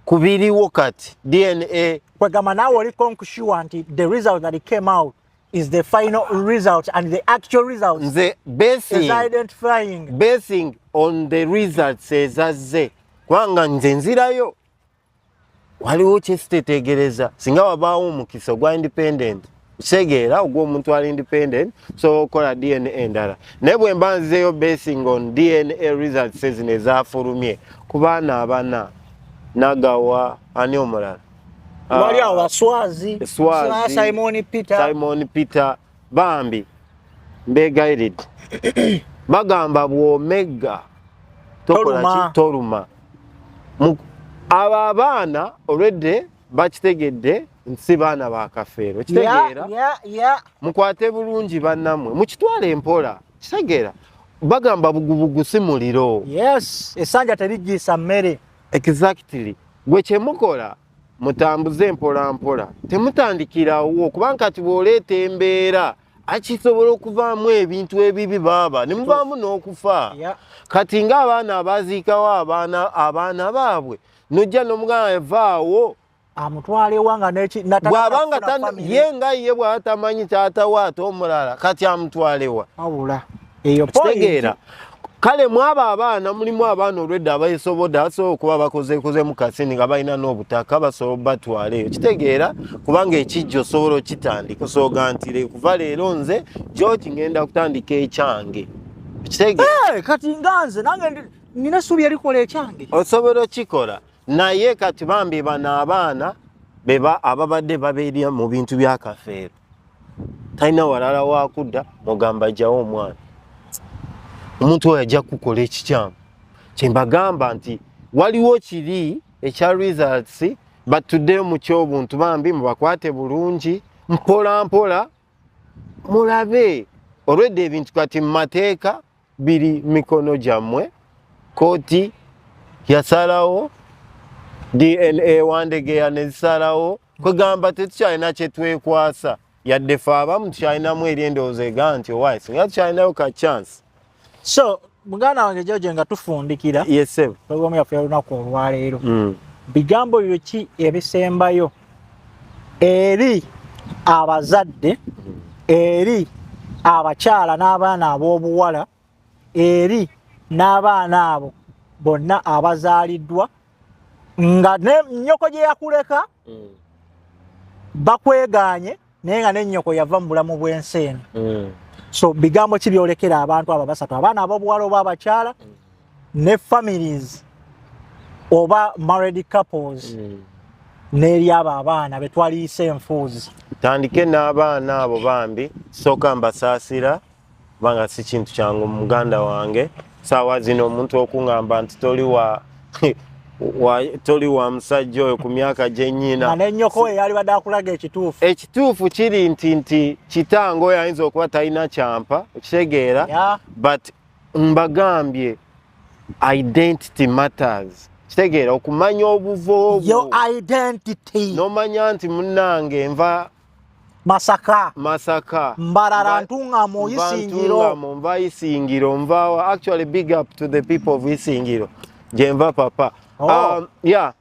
ku biriwo kati DNA. Kwegamba naawe oli sure nti the result that came out is the final result and the actual result Nze is identifying. Basing on the results ezazze, kubanga nze nzirayo waliwo kyesitetegereza. Singa wabaawo omukisa ogwa independent, kitegeera, ogw'omuntu ali independent, sobola okukola DNA endala, naye bwe mba nzizeyo basing on DNA results zino ezafulumye ku baana abana, Nagawa, ani omulala? Wali awo Baswazi. Swazi, Simon Peter. Simon Peter, bambi mbegayiridde, bagamba bw'omegga tokola Toluma. ki? Toluma. Abo abaana olwedde bakitegedde nti si baana ba Kafeero, kitegeera? Yeah. Mukwate bulungi bannammwe, mukitwale empola, kitegeera? Bagamba bugubugu si muliro. Yes, essanja terijjiisa mmere. Exactly. Gwe kyemukola Mutambuze mpola mpola, temutandikirawo, kubanga kati bw'oleeta embeera akisobola okuvaamu ebintu ebibi, baaba ne muvaamu n'okufa. Kati ng'abaana abaziikawo abaana baabwe, nojja n'omugamba vaawo, amutwale ewanga. Bw'abanga ye nga ye bw'aba tamanyi taata we ate omulala, kati amutwalewa? Wabula eyo Kitegeera? Kale mwabo abaana mulimu abaana olwedda abayesobodde, abasobola okuba bakozekozemu kasini nga balina n'obutaka, basobola obatwala eyo. Kitegeera? Kubanga ekijja osobola okitandika, osobola nti kuva leero nze George ngenda kutandika ekyange. Kitegeera? Kati nga nze nange nina essuubi erikola ekyange. Osobola okikola, naye kati bambi bano abaana beba ababadde babeerya mu bintu byakafeero, talina walala wakudda. Mugamba jjawo omwana, omuntu oyo ajja kukola ekikyamu. Kyembagamba nti waliwo kiri ekya results, batuddeyo mu kyobuntu. Bambi mubakwate bulungi, mpola mpola, mulabe olwedde ebintu kati mu mateeka biri mikono gyammwe. Kooti yasalawo, DNA Wandegeya nezisalawo, kwegamba tetukyalina kyetwekwasa, yadde fe abamu tukyalinamu eri endowooza ega nti owaaye singa tukyalinayo ka chance. So muganda wange George, nga tufundikira yesebo programu yaffe y'olunaku olwaleero, bigambo byo ki ebisembayo eri abazadde, eri abakyala n'abaana ab'obuwala, eri n'abaana abo bonna abazaaliddwa nga ne nnyoko gye yakuleka bakwegaanye, naye nga nennyoko yava mu bulamu bw'ensi eno? So bigambo ki byolekera abantu abo basatu, abaana ab'obuwala oba abakyala, ne families oba married couples, n'eri abo abaana betwaliyise enfuuzi? Tandike n'abaana abo. Bambi sooka mbasaasira, kubanga si kintu kyangu muganda wange saawa zino omuntu okuŋŋamba nti toli wa musajja oyo ku myaka gyennyina. Nga nennyoko we yali badde akulaga ekituufu. Ekituufu kiri nti kitange oyo ayinza okuba talina kyampa, okitegeera? But mbagambye, identity matters. Kitegeera? Okumanya obuvo Your obwo, identity. N'omanya nti munnange nva Masaka, Masaka, Mbarara, Ntungamo, nva Isingiro. Ntungamo, nva Isingiro, nva, actually big up to the people of Isingiro gyenva, papa. Oh. Yeah,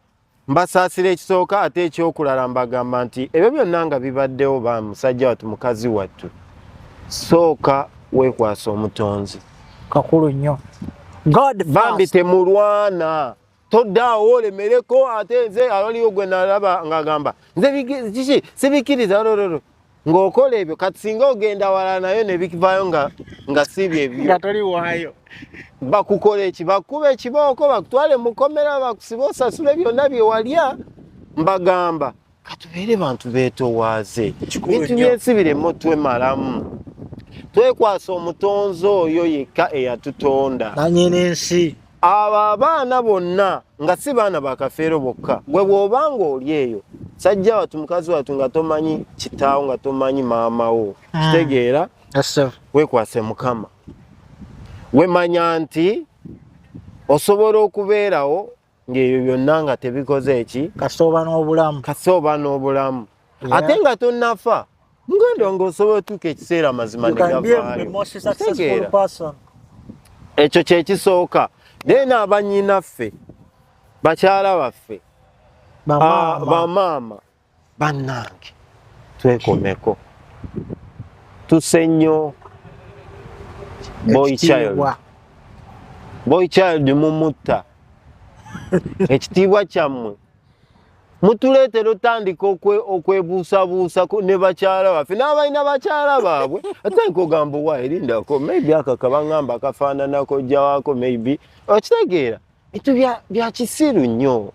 mbasaasira ekisooka, ate ekyokulala mbagamba nti ebyo byonna nga bibaddewo, ba musajja wattu, mukazi wattu, sooka weekwasa Omutonzi. Kakulu nnyo. God Bambi, first. temulwana, toddaawo olemereko. Ate nze awaliwo gwe nalaba ng'agamba nze kiki sibikiriza lololo ng'okola ebyo. Kati singa ogenda wala nayo ne bivaayo nga si byebyo, Nga toli waayo, bakukola eki? Bakuba ekibooko, bakutwale mukomera, bakusiba, osasule byonna bye walya. Mbagamba katubeere bantu beetowaaze. Kikulu Bintu nnyo. byensi biremu twemalamu, twekwasa Omutonzi oyo yekka eyatutonda, nanyini ensi. Abo abaana bonna nga si baana bakafeero bokka, gwe bw'obanga oli eyo sajja watu, mukazi watu, nga tomanyi kitaawo, nga tomanyi maama wo, kitegeera? Weekwase Mukama, wemanya nti osobola okubeerawo ng'ebyo byonna nga tebikoze eki. Kasita oba n'obulamu. Kasita oba n'obulamu, ate nga tonnafa, muganda wange, osobola otuuka ekiseera amazima You can be a negavaayo. most successful Kitegeera? person. Ekyo kyekisooka. Then abanyinaffe, bakyala baffe, Bamaama. Bamaama bannange, twekomeko, tuse nnyo boy child. Ekitiibwa. Boy child mumutta ekitiibwa kyammwe, mutuleetera otandika okwebuusabuusa ne bakyala baffe n'abalina bakyala baabwe. Atandika ogamba, owa erindako, maybe akaka baŋŋamba kafaananako jjawako, maybe. Okitegeera? Ebintu bya kisiru nnyo.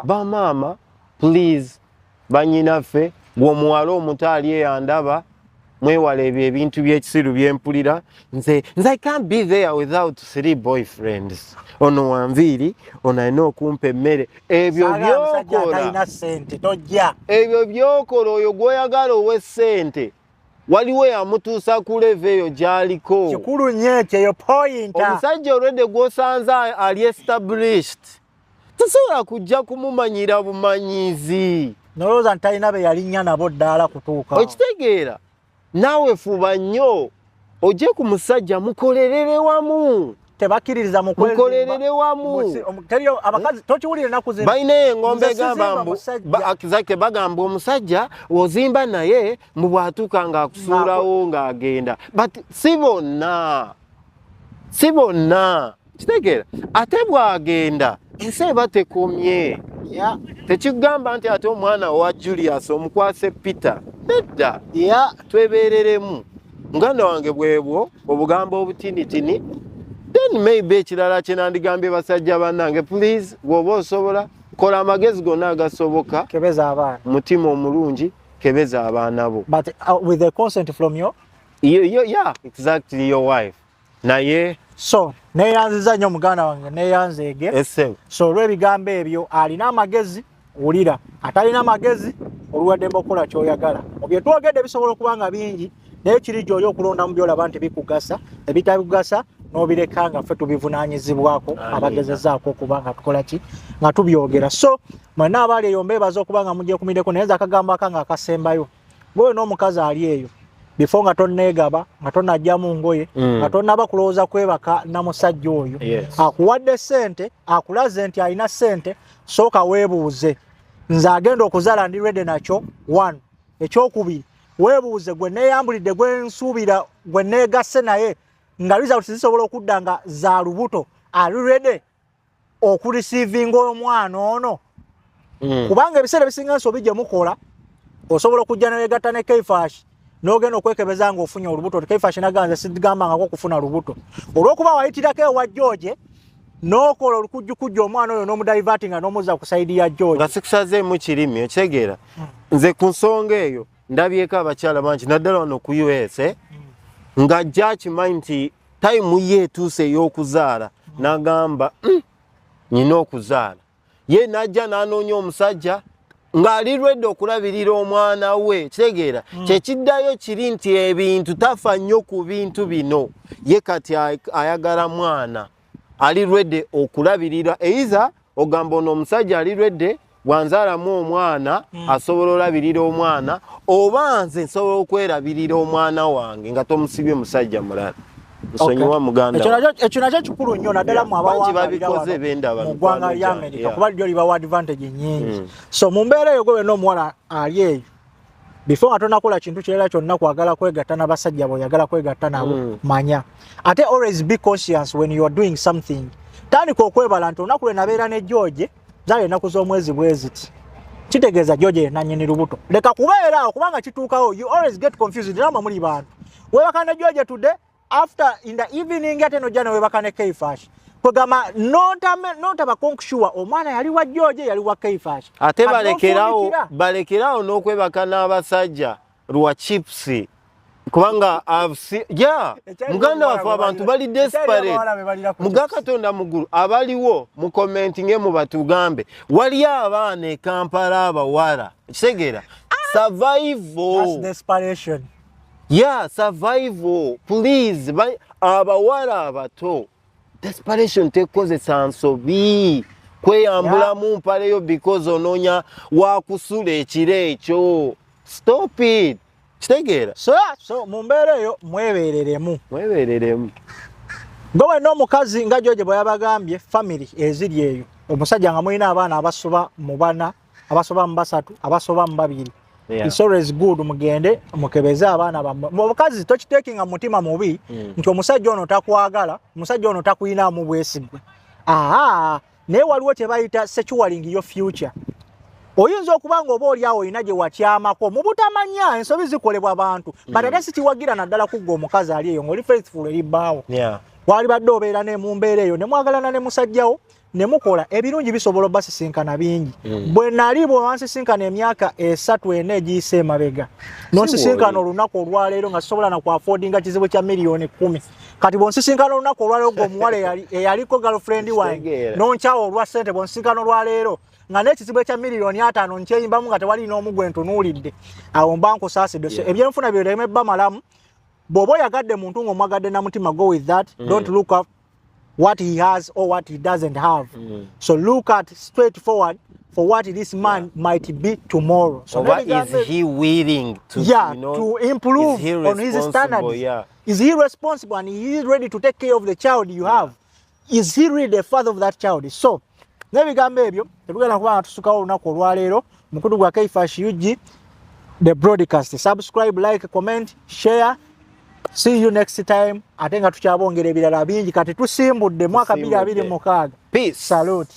Bamaama please, banyinaffe, gwe omuwala omuto ali eyandaba, mwewala ebyo ebintu byekisiru byempulira. Nze I can't be there without three boyfriends, ono wanviiri, ono alina okumpa emmere. Ebyo Saagala musajja byokola, atalina ssente, tojja. Ebyo byokola, oyo gwoyagala ow'essente waliwo yamutuusa ku level eyo gy'aliko. Kikulu nnyo ekyo, eyo point. Omusajja olwedde gwosanze ali established. Tosobola kujja kumumanyira bumanyizi. Nolowooza nti talina be yalinnya nabo ddaala kutuuka. Okitegeera? Naawe fuba nnyo ojje ku musajja mukolerere wamu. Tebakkiririza mu mukolerere wamu. Teriyo abakazi tokiwulira ennaku zino. Balina engombe Nze egamba sizimba mbu musajja. Exactly, bagamba omusajja ozimba naye mbu bw'atuuka ng'akusuulawo ng'agenda, but si bonna, si bonna, kitegeera? Ate bw'agenda ensi eba tekomye. Tekigamba nti ate omwana wa Julius omukwase Peter, nedda. Twebeereremu muganda wange, bwebwo obugambo obutinitini. Then maybe ekirala kye nandigambye basajja bannange, please, bw'oba osobola kola amagezi gonna agasoboka, kebeza abaana, mutima omulungi, kebeza abaana bo. But with the consent from your Yeah, exactly, your wife. Naye So neeyanziza nnyo muganda wange, neeyanzeege. Ese So olw'ebigambo ebyo, alina amagezi wulira, atalina magezi oluwaddembe okukola ky'oyagala. Mu bye twogedde bisobola okuba nga bingi, naye kiri gy'oli okulonda mu byolaba nti bikugasa, ebitabikugasa n'obireka nga ffe tubivunaanyizibwako. Amiina. Abagezezaako okuba nga tukola ki nga tubyogera. So mwenna abaali eyo mbeebaza okuba nga mugyekumiddeko, naye nze akagambo akange akasembayo, gwe n'omukazi ali eyo, before nga tonneegaba, nga tonnajjamu ngoye, nga tonnaba kulowooza kwebaka na musajja oyo, akuwadde ssente, akulaze nti alina ssente, sooka weebuuze, nze agenda okuzaala ndi ready nakyo? One. Ekyokubiri, weebuuze, gwe neeyambulidde, gwe nsuubira, gwe neegasse naye nga results zisobola okudda nga za lubuto, ali ready okureceivinga omwana ono? Kubanga ebiseera ebisinga ensobi gye mukola, osobola okujja newegatta ne Kaifash, n'ogenda okwekebeza ng'ofunye olubuto. Kaifash naganze sigambangako okufuna lubuto, olw'okuba wayitirako ewa George n'okola olukujjukujju, omwana oyo n'omudiverti nga n'omuzza ku side ya George. Nga sikusazeemu kirimi, okitegeera? Nze ku nsonga eyo ndabyeko abakyala bangi, naddala wano ku US, ng'ajja akimanyi nti time ye etuuse ey'okuzaala, n'agamba, nyina okuzaala." Ye n'ajja n'anoonya omusajja ng'ali ready okulabirira omwana we. Kitegeera? Kyekiddayo kiri nti ebintu tafa nnyo ku bintu bino, ye kati ayagala mwana ali ready okulabirira. Eiza ogamba ono omusajja ali ready, bwanzaalamu omwana asobola olabirira omwana, oba nze nsobola okwerabirira omwana wange nga tomusibye musajja mulala. Nsonyiwa muganda. Ekyo nakyo kikulu nnyo, naddala mu Bangi babikoze bendaba mu ggwanga lya America, kuba lyo libawa advantage nyingi. So mu mbeera eyo, gwe n'omuwala ali eyo, before nga tonakola kintu kirala kyonna kwagala kwegatta n'abasajja b'oyagala kwegatta nabo, manya ate always be conscious when you are doing something. Tandika okwebala nti olunaku lwe nabeera ne George zaali ennaku z'omwezi bwe ziti, kitegeeza George ye nannyini lubuto. Leka kubeera awo, kubanga kituukawo, you always get confused. Namwe muli bantu, weebaka ne George today, after in the evening ate nojja newebaka ne Kaifash. Kwegamba notaba sure omwana yali wa George, yali wa Kaifash. Ate balekerawo, balekerawo n'okwebaka n'abasajja lwa chips, kubanga ya muganda waffe abantu bali desperate. Muga Katonda muggulu abaliwo mucommentinge mu batugambe, waliyo abaana e Kampala abawala, kitegeera? Survival. Yeah, survival, please. Abawala abato, desperation tekozesa nsobi kweyambulamu mpaleyo because onoonya wakusula ekiro ekyo. Stop it, kitegeera? So mu mbeera eyo mwebeereremu. Mwebeereremu. Gwe wenna omukazi, nga George bwe yabagambye, family eziri eyo, omusajja nga mulina abaana abasoba mu bana, abasoba mu basatu, abasoba mu babiri, it's always good mugende mukebeze abaana bammwe. Omukazi tokiteekinga mutima mubi nti omusajja ono takwagala, omusajja ono takuyinaamu bwesigwe. Aa, naye waliwo kye bayita securing your future. Oyinza okuba nga oba oli awo olina gye wakyamako mu butamanya, ensobi zikolebwa bantu, but ate sikiwagira, naddala kugga omukazi ali eyo ng'oli faithful eri bbaawo. Walibadde obeera ne mu mbeera eyo ne mwagalana ne musajjawo ne mukola ebirungi, bisobola obbasisinkana bingi. Bwe nali bwe wansisinkana emyaka 3, 4 egiyise emabega, nonsisinkana olunaku olwaleero nga sisobola na kuaffordinga kizibu kya miliyoni 10, kati bwonsisinkana olunaku olwaleero gwe omuwala eyaliko girlfriend wange, Kitegeera. nonkyawa olwa ssente, bwonsisinkana olwaleero nga n'ekizibu ekya miliyoni 50 nkyeyimbamu nga tewali n'omu gwe ntunuulidde, awo mba nkusaasidde. So ebyenfuna bireme bamalamu. Bw'oba oyagadde muntu ng'omwagadde na mutima, go with that. Don't look up What he has or what he doesn't have. So look at straight forward for what this man might be tomorrow. So Oba n'ebigambo is he willing to, yeah, you know, to improve is he on his responsible? standards. Is he responsible and he is ready to take care of the child you have? Is he really the father of that child? So n'ebigambo ebyo tetugenda kuba nga tusukawo olunaku olwaleero. Mukutu gwa Kaifash UG the broadcast. Subscribe, like, comment, share. See you next time. Ate nga tukyabongera ebirala bingi. Kati tusimbudde mwaka Tusimbudde. 2026. Peace. Salute.